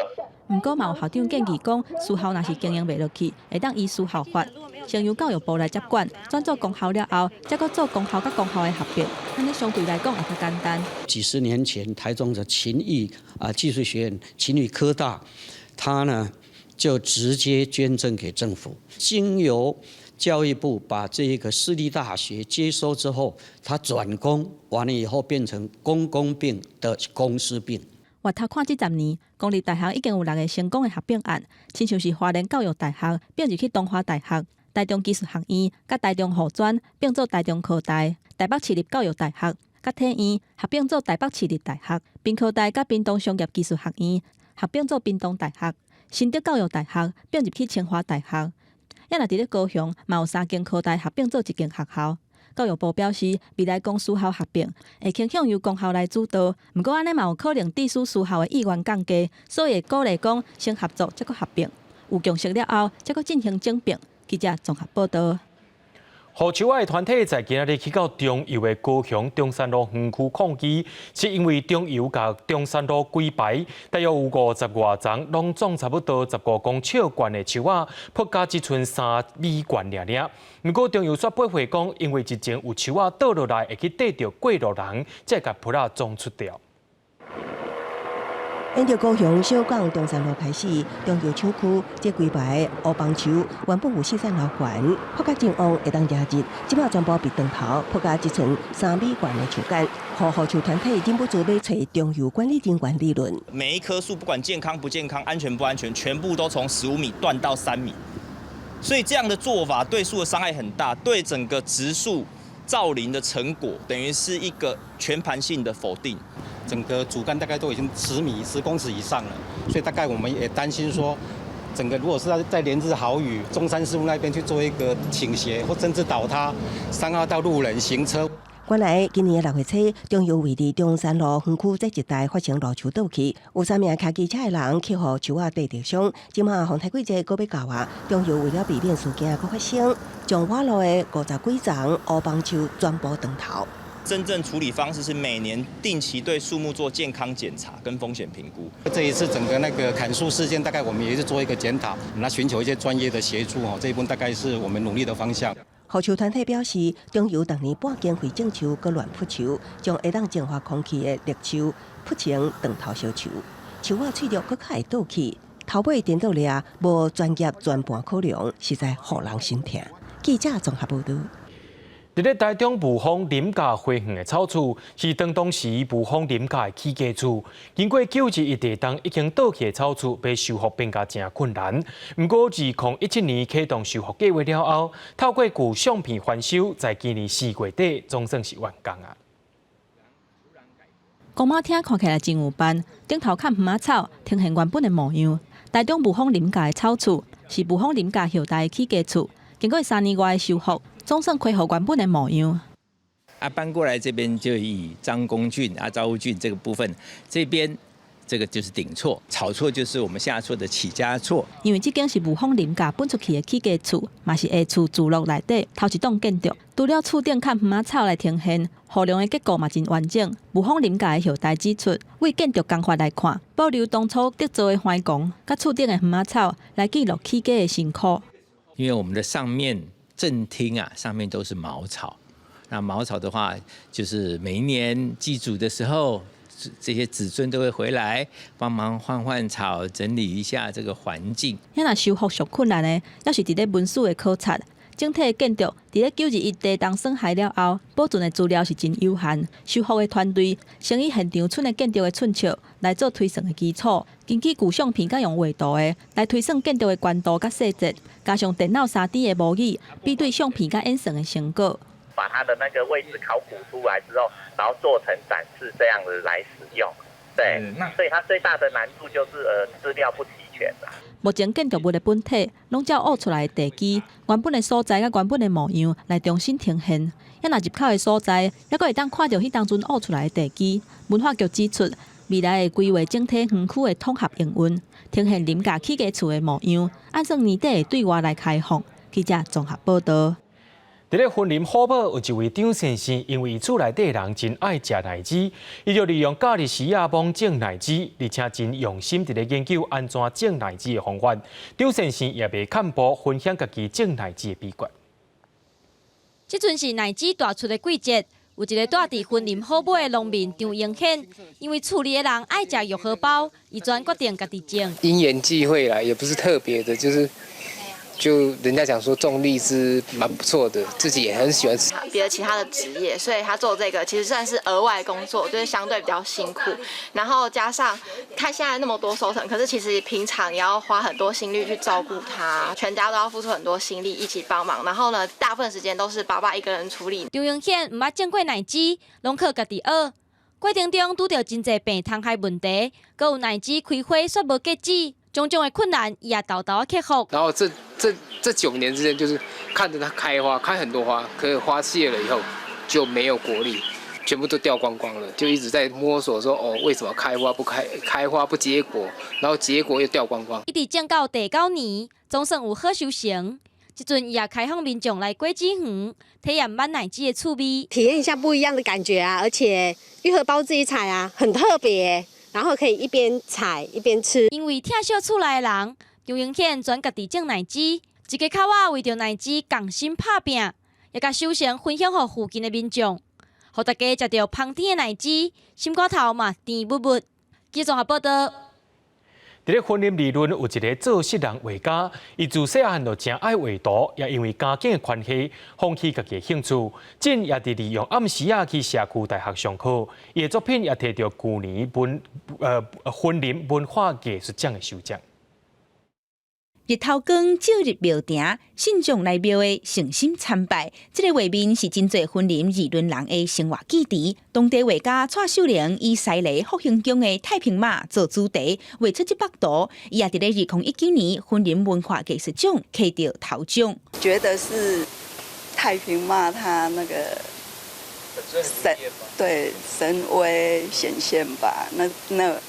毋過嘛有校長建議講，私校若是經營袂落去，會當依私校法先由教育部來接管，轉做公校了後，才閣做公校佮公校的合併，按呢相對來講會較簡單。幾十年前，台中的勤益啊技術學院、勤益科大，他呢就直接捐贈給政府，經由教育部把這一個私立大學接收之後，他轉公完了以後變成公公併的公私併。回頭看這10年，公立大學已經有六个成功的合併案，親像是花蓮教育大學併入去東華大學、台中技術學院佮台中護專併做台中科大、台北市立教育大學佮體院合併做台北市立大學、屏科大佮屏東商業技術學院合併做屏東大學、新竹教育大學併入去清華大學。也若佇咧高雄，嘛有三間科大合併做一間學校。教育部表示，未來公私校合併會傾向由公校來主導，毋過按呢嘛有可能致使私校的意願降低，所以會鼓勵講先合作，才閣合併，有共識了後，才閣進行整併。記者綜合報道。護樹仔的團體在今仔日去到中油的高雄中山路園區抗議，是因為中油共中山路規排，大約有五十外叢，攏總差不多15公尺懸的樹仔，噗甲這賰3米懸爾爾。毋過中油煞駁回講，因為之前有樹仔倒落來會去硩著過路人，才會共噗仔裝出掉。沿著高雄小港中山路開始，中油廠區這規排烏枋樹原本有4層樓懸，噗甲真旺會當遮熱，這擺全部被斷頭，噗甲這賰3米懸的樹幹，予護樹團體忍不住欲揣中油管理人員理論。每一棵樹不管健康不健康、安全不安全，全部都從15米斷到3米，所以這樣的做法對樹的傷害很大，對整個植樹造林的成果等於是一個全盤性的否定。整個主幹大概都已經10米、10公尺以上了，所以大概我們也擔心說，整個如果是在連日豪雨，中山四路那邊去做一個傾斜或甚至倒塌，傷害到路人行車。原來今年6月初，中油位佇中山路園區這一帶發生路樹倒去，有三名騎機車的人去予樹仔硩著傷。這馬風台季節閣欲到啊，中油為了避免事件閣發生，將外路的50幾叢烏枋樹全部斷頭。真正處理方式是每年定期對樹木做健康檢查跟風險評估。這一次整個那個砍樹事件，大概我們也是做一個檢討，來尋求一些專業的協助哦。這一部分大概是我們努力的方向。護樹團體表示，中油逐年半經費種樹，閣亂噗樹，將會當淨化空氣的綠樹噗成斷頭燒樹，樹仔脆弱閣較會倒去，頭尾顛倒掠，無專業全盤考量，實在予人心疼。記者綜合報道。佇咧台中霧峰林家花園的草厝，是當時霧峰林家的起家厝。經過9·21地動已經倒去的草厝，欲修復變甲誠困難。毋過，2017年啟動修復計劃了後，透過舊相片翻修，在今年4月底總算是完工啊。公媽廳看起來真有範，頂頭崁園仔草，呈現原本的模樣。台中霧峰林家的草厝是霧峰林家後代的起家厝，經過3年外的修復，總算恢復原本的模樣。啊，搬過來這邊就以張公圳啊、趙屋圳這個部分，這邊這個就是頂厝，草厝就是我們下厝的起家厝。因為這間是霧峰林家搬出去的起家厝，嘛是下厝聚落內底頭一棟建築。除了厝頂崁園仔草來呈現，護梁的結構嘛真完整。霧峰林家的後代指出，為建築工法來看，保留當初築造的橫摃，佮厝頂的園仔草來記錄起家的辛苦。因為我們的上面正廳啊，上面都是茅草。那茅草的話，就是每一年祭祖的時候，這些子孫都會回來幫忙換換草，整理一下這個環境。遐若修復上困難的，猶是佇咧文史的考察。整體的建築佇咧9·21地動損害了後，保存的資料是真有限。修復的團隊先以現場村的建築的寸尺來做推算的基礎，根據舊相片佮用畫圖的來推算建築的高度佮細節，加上電腦3D 的模擬，比對相片佮演算的成果。把它的那個位置考古出來之後，然後做成展示這樣子來使用。對，那所以它最大的難度就是資料不齊全啦。目前建築物的本體攏照挖出來的地基，原本的所在佮原本的模樣來重新呈現。猶若入口的所在，猶閣會當看著彼當陣挖出來的地基。文化局指出，未來會規劃整體園區的統合營運，呈現林家起家厝的模樣，按算年底會對外來開放。記者綜合報道。佇咧雲林虎堡有一位張先生，因為厝內底人真愛食奶芷，伊就利用假日時仔罔種奶芷，而且真用心佇咧研究按怎種奶芷的方法。張先生也袂卻步分享家己種奶芷的秘訣。這陣是奶芷大出的季節，有一个蹛佇雲林虎尾的農民張英顯，因為厝裡的人愛食玉荷包，伊專決定家己種。因緣際會啦，也不是特別的，就是。就人家講說種荔枝蠻不錯的，自己也很喜歡吃。別的其他的職業，所以他做這個其實算是額外工作，就是相對比較辛苦。然後加上看現在那麼多收成，可是其實平常也要花很多心力去照顧他，全家都要付出很多心力一起幫忙。然後呢，大部分時間都是爸爸一個人處理。張英顯毋捌種過奶芷，攏靠家己學。過程中拄著真濟病蟲害問題，閣有奶芷開花煞無結籽。種種的困難，伊也沓沓仔克服。然後這9年之間，就是看着它開花，開很多花，可是花謝了以後就沒有果粒，全部都掉光光了，就一直在摸索說，哦，為什麼開花不開，開花不結果，然後結果又掉光光。一直種到第九年，總算有好收成。這陣伊也開放民眾來果子園體驗挽奶芷的趣味，體驗一下不一樣的感覺啊！而且玉荷包自己採啊，很特別。然後可以一邊採一邊吃。因為疼惜厝內的人，張英顯專家己種奶芷，一家口仔為著奶芷仝心拍拚，也共收成分享予附近的民眾，予大家食著芳甜的奶芷，心肝頭嘛甜蜜蜜。記者綜合報道。佇咧雲林二崙有一个做穡人畫家，伊自細漢就誠愛畫圖，也因為家境的關係，放棄家己的興趣，這也佇利用暗時仔去社區大學上課。伊的作品也摕著舊年雲林文化藝術獎的首獎。日頭光照入廟埕，信眾來廟的誠心參拜。這个畫面是真濟雲林二崙人的生活記憶。當地畫家蔡秀玲以西螺復興宮的太平馬做主題，畫出這幅圖。伊也佇咧2019年雲林文化藝術獎摕著頭獎。覺得是太平馬，他那個神對神威顯現吧？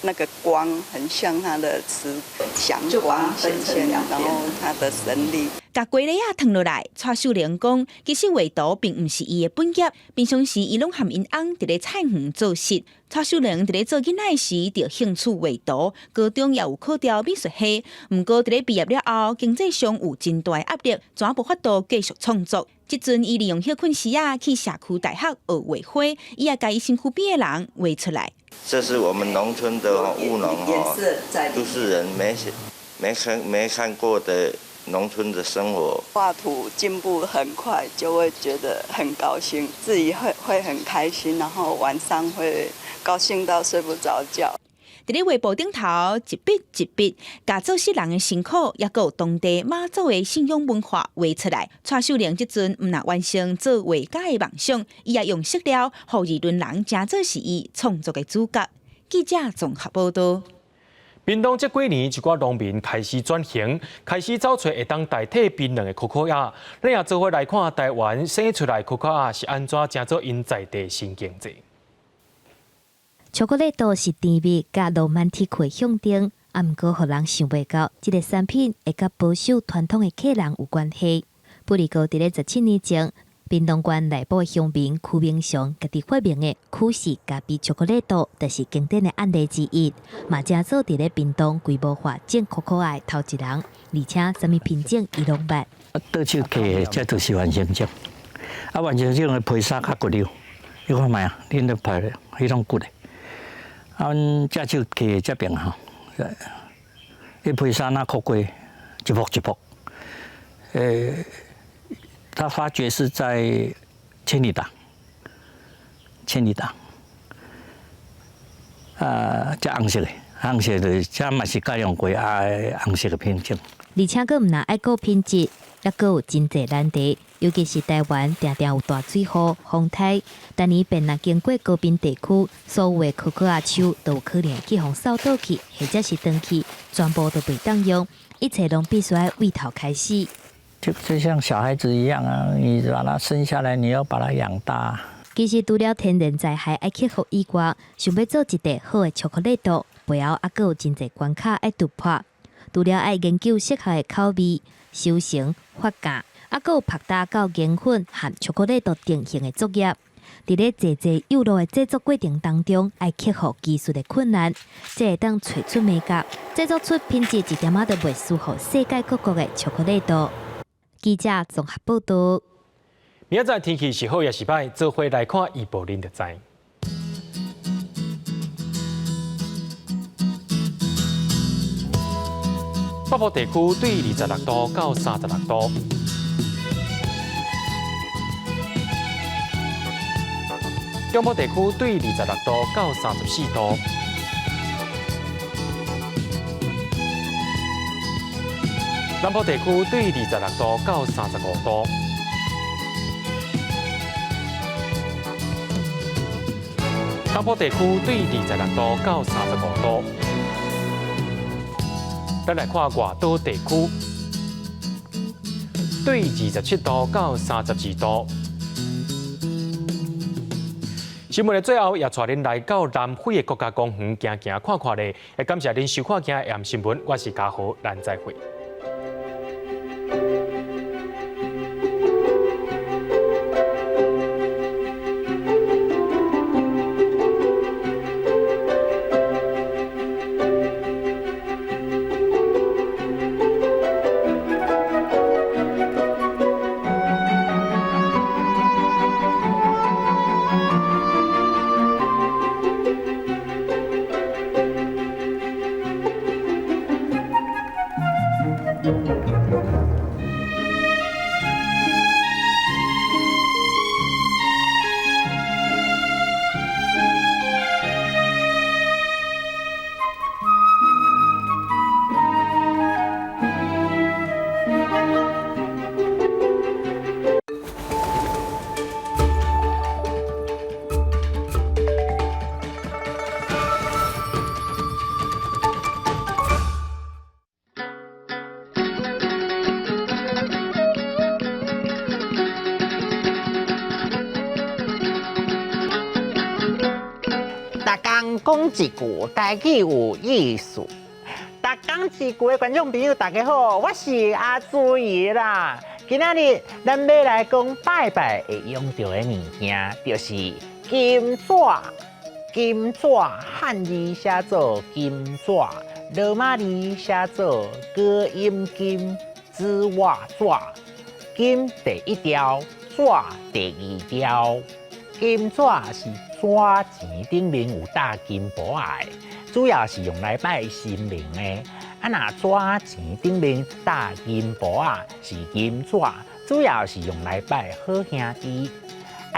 那個光很像他的慈祥光顯現，然後他的神力。共雞螺仔褪落來，蔡秀玲講，其實畫圖並毋是伊的本業，平常時伊攏和𪜶翁佇咧菜園做穡。蔡秀玲佇咧做囡仔時就興趣畫圖，高中也有考著美術系，毋過佇咧畢業了後，經濟上有真大壓力，怎無法度繼續創作。這陣伊利用歇睏時仔去社區大學學畫花，伊也共伊身軀邊的人畫出來。這是我們農村的務農哈，都市人沒看過的農村的生活。畫圖進步很快，就會覺得很高興，自己會很開心，然後晚上會高興到睡不着覺。佇咧畫布頂頭，一筆一筆，共做穡人的辛苦，抑閣有當地媽祖的信仰文化畫出來。蔡秀玲這陣毋但完成做畫家的夢想，伊也用色料，予二崙人成做是伊創作的主角。記者綜合報道。屏東這幾年，一寡農民開始轉型，開始走揣會當代替檳榔的可可仔。咱也做伙來看台灣生出來可可仔是按怎成做𪜶在地新經濟。巧克力都是甜蜜佮羅曼蒂克的象徵，啊，毋過予人想袂到，這个產品會佮保守傳統的客人有關係。不過，佇咧17年前，屏東縣內埔鄉民區明雄家己發明的曲士咖啡巧克力豆，就是經典的案例之一。嘛，成做佇咧屏東規模化種可可仔的頭一人，而且啥物品種伊攏捌。倒手刻的，這就是完成種。啊，完成種的皮衫較骨溜，你看覓啊？恁咧皮彼種骨的。啊，阮正手刻的這爿吼，彼皮衫若箍過一幅一幅。他發覺是在千里達，千里達，啊，這紅色的，紅色的，這嘛是改良過啊，紅色的品種。而且閣毋但愛顧品質，抑閣有真濟難題，尤其是台灣定定有大水雨、風颱，逐年便若經過高屏地區，所有的可可仔樹都有可能去予掃倒去，或者是斷去，全部都袂當用，一切攏必須愛對頭開始。就像小孩子一樣啊，你把他生下來，你要把他養大。其實除了天然災害愛克服以外，想欲做一塊好的巧克力豆，背後猶閣有真濟關卡愛突破。除了愛研究適合的口味、收成、發酵，猶閣有曝焦到銀粉和巧克力都定型的作業。佇咧濟濟幼路的製作過程當中，愛克服技術的困難，才會當揣出眉角，製作出品質一點仔都袂輸予世界各國的巧克力豆。記者綜合報導。明仔載天氣是好抑是䆀，做伙來看預報恁就知。北部地區對26度到36度。中部地區對26度到34度，南部地區對26度到35度，東部地區對26度到35度。咱來看外島地區，對27度到32度。新聞的最後，也帶恁來到南非的國家公園行行看看咧。也感謝恁收看今日新聞，我是嘉豪，咱再會。逐工講一句，台語有意思。逐工一句的觀眾朋友，大家好，我是阿朱姨啦。今仔日咱欲來講拜拜會用著的物件，就是金紙。金紙漢字寫做金紙，羅馬字寫做高音金，紙襪紙。金第一調，紙第二調。金紙是紙錢頂面有貼金箔仔的，主要是用來拜神明的。啊，若紙錢頂面貼銀箔仔是銀紙，主要是用來拜好兄弟，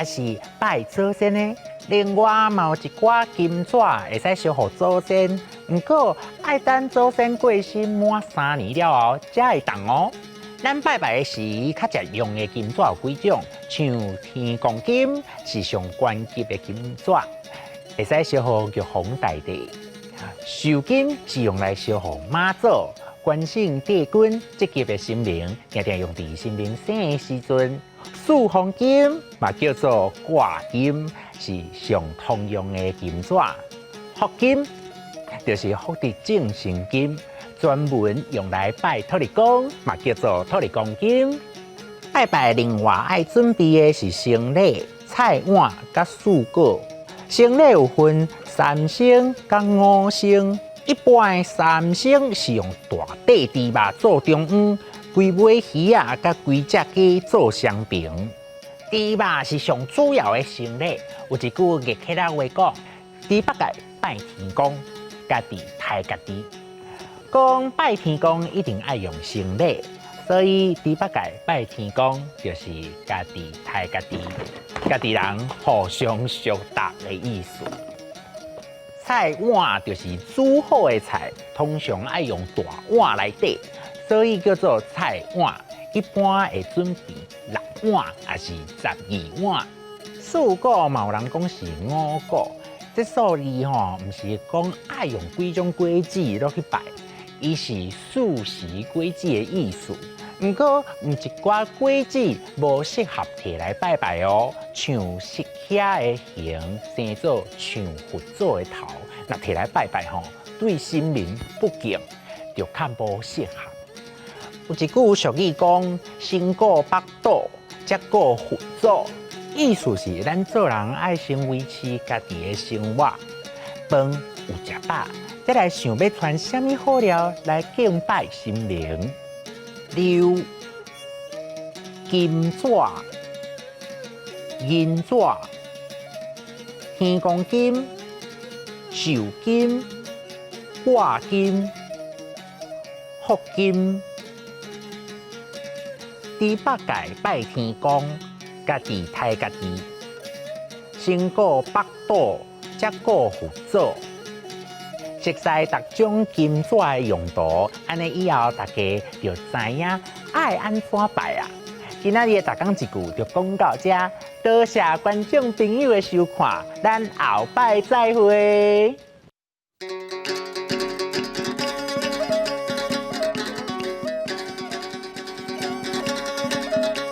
抑是拜祖先的。另外嘛有一寡金紙會使燒予祖先，毋過愛等祖先過身滿3年了後才會當哦。咱拜拜的時，較常用的金紙有幾種，像天公金是上懸級的金紙，會使燒予玉皇大帝；壽金是用來燒予媽祖、關聖帝君這級的神明，定定用佇神明生的時陣。四方金嘛叫做掛金，是上通用的金紙。福金就是福德正神金。專門用來拜土地公，嘛叫做土地公金。拜拜另外愛準備的是牲禮、菜碗佮水果。牲禮有分三牲佮五牲，一般的三牲是用大塊豬肉做中央，幾尾魚仔佮幾隻雞做雙爿。豬肉是上主要的牲禮。有一句客家話講：豬八戒拜天公，家己刣家己。講拜天公一定愛用牲禮，所以豬八戒拜天公就是家己刣家己，家己人互相相搭的意思。菜碗就是煮好的菜，通常愛用大碗來底，所以叫做菜碗。一般會準備6碗，抑是12碗。四果嘛有人講是五果，這數字吼，毋是講愛用幾種果子落去拜。伊是四時果子的意思，毋過毋一寡果子無適合提來拜拜哦，像釋迦的形生做像佛祖的頭，若提來拜拜吼，對神明不敬，就較無適合。有一句俗語講：先顧腹肚，才顧佛祖。意思是咱做人愛先維持家己的生活，飯有食飽，才來想欲傳啥物好料來敬拜神明。溜金紙、銀紙、天公金、壽金、掛金、福金。豬八戒拜天公，家己刣家己，先顧腹肚，才顧佛祖。熟悉逐種金紙的用途，按呢以後大家就知影愛按怎拜啊。今仔日的逐工一句就講到遮，多謝觀眾朋友的收看，咱後擺再會。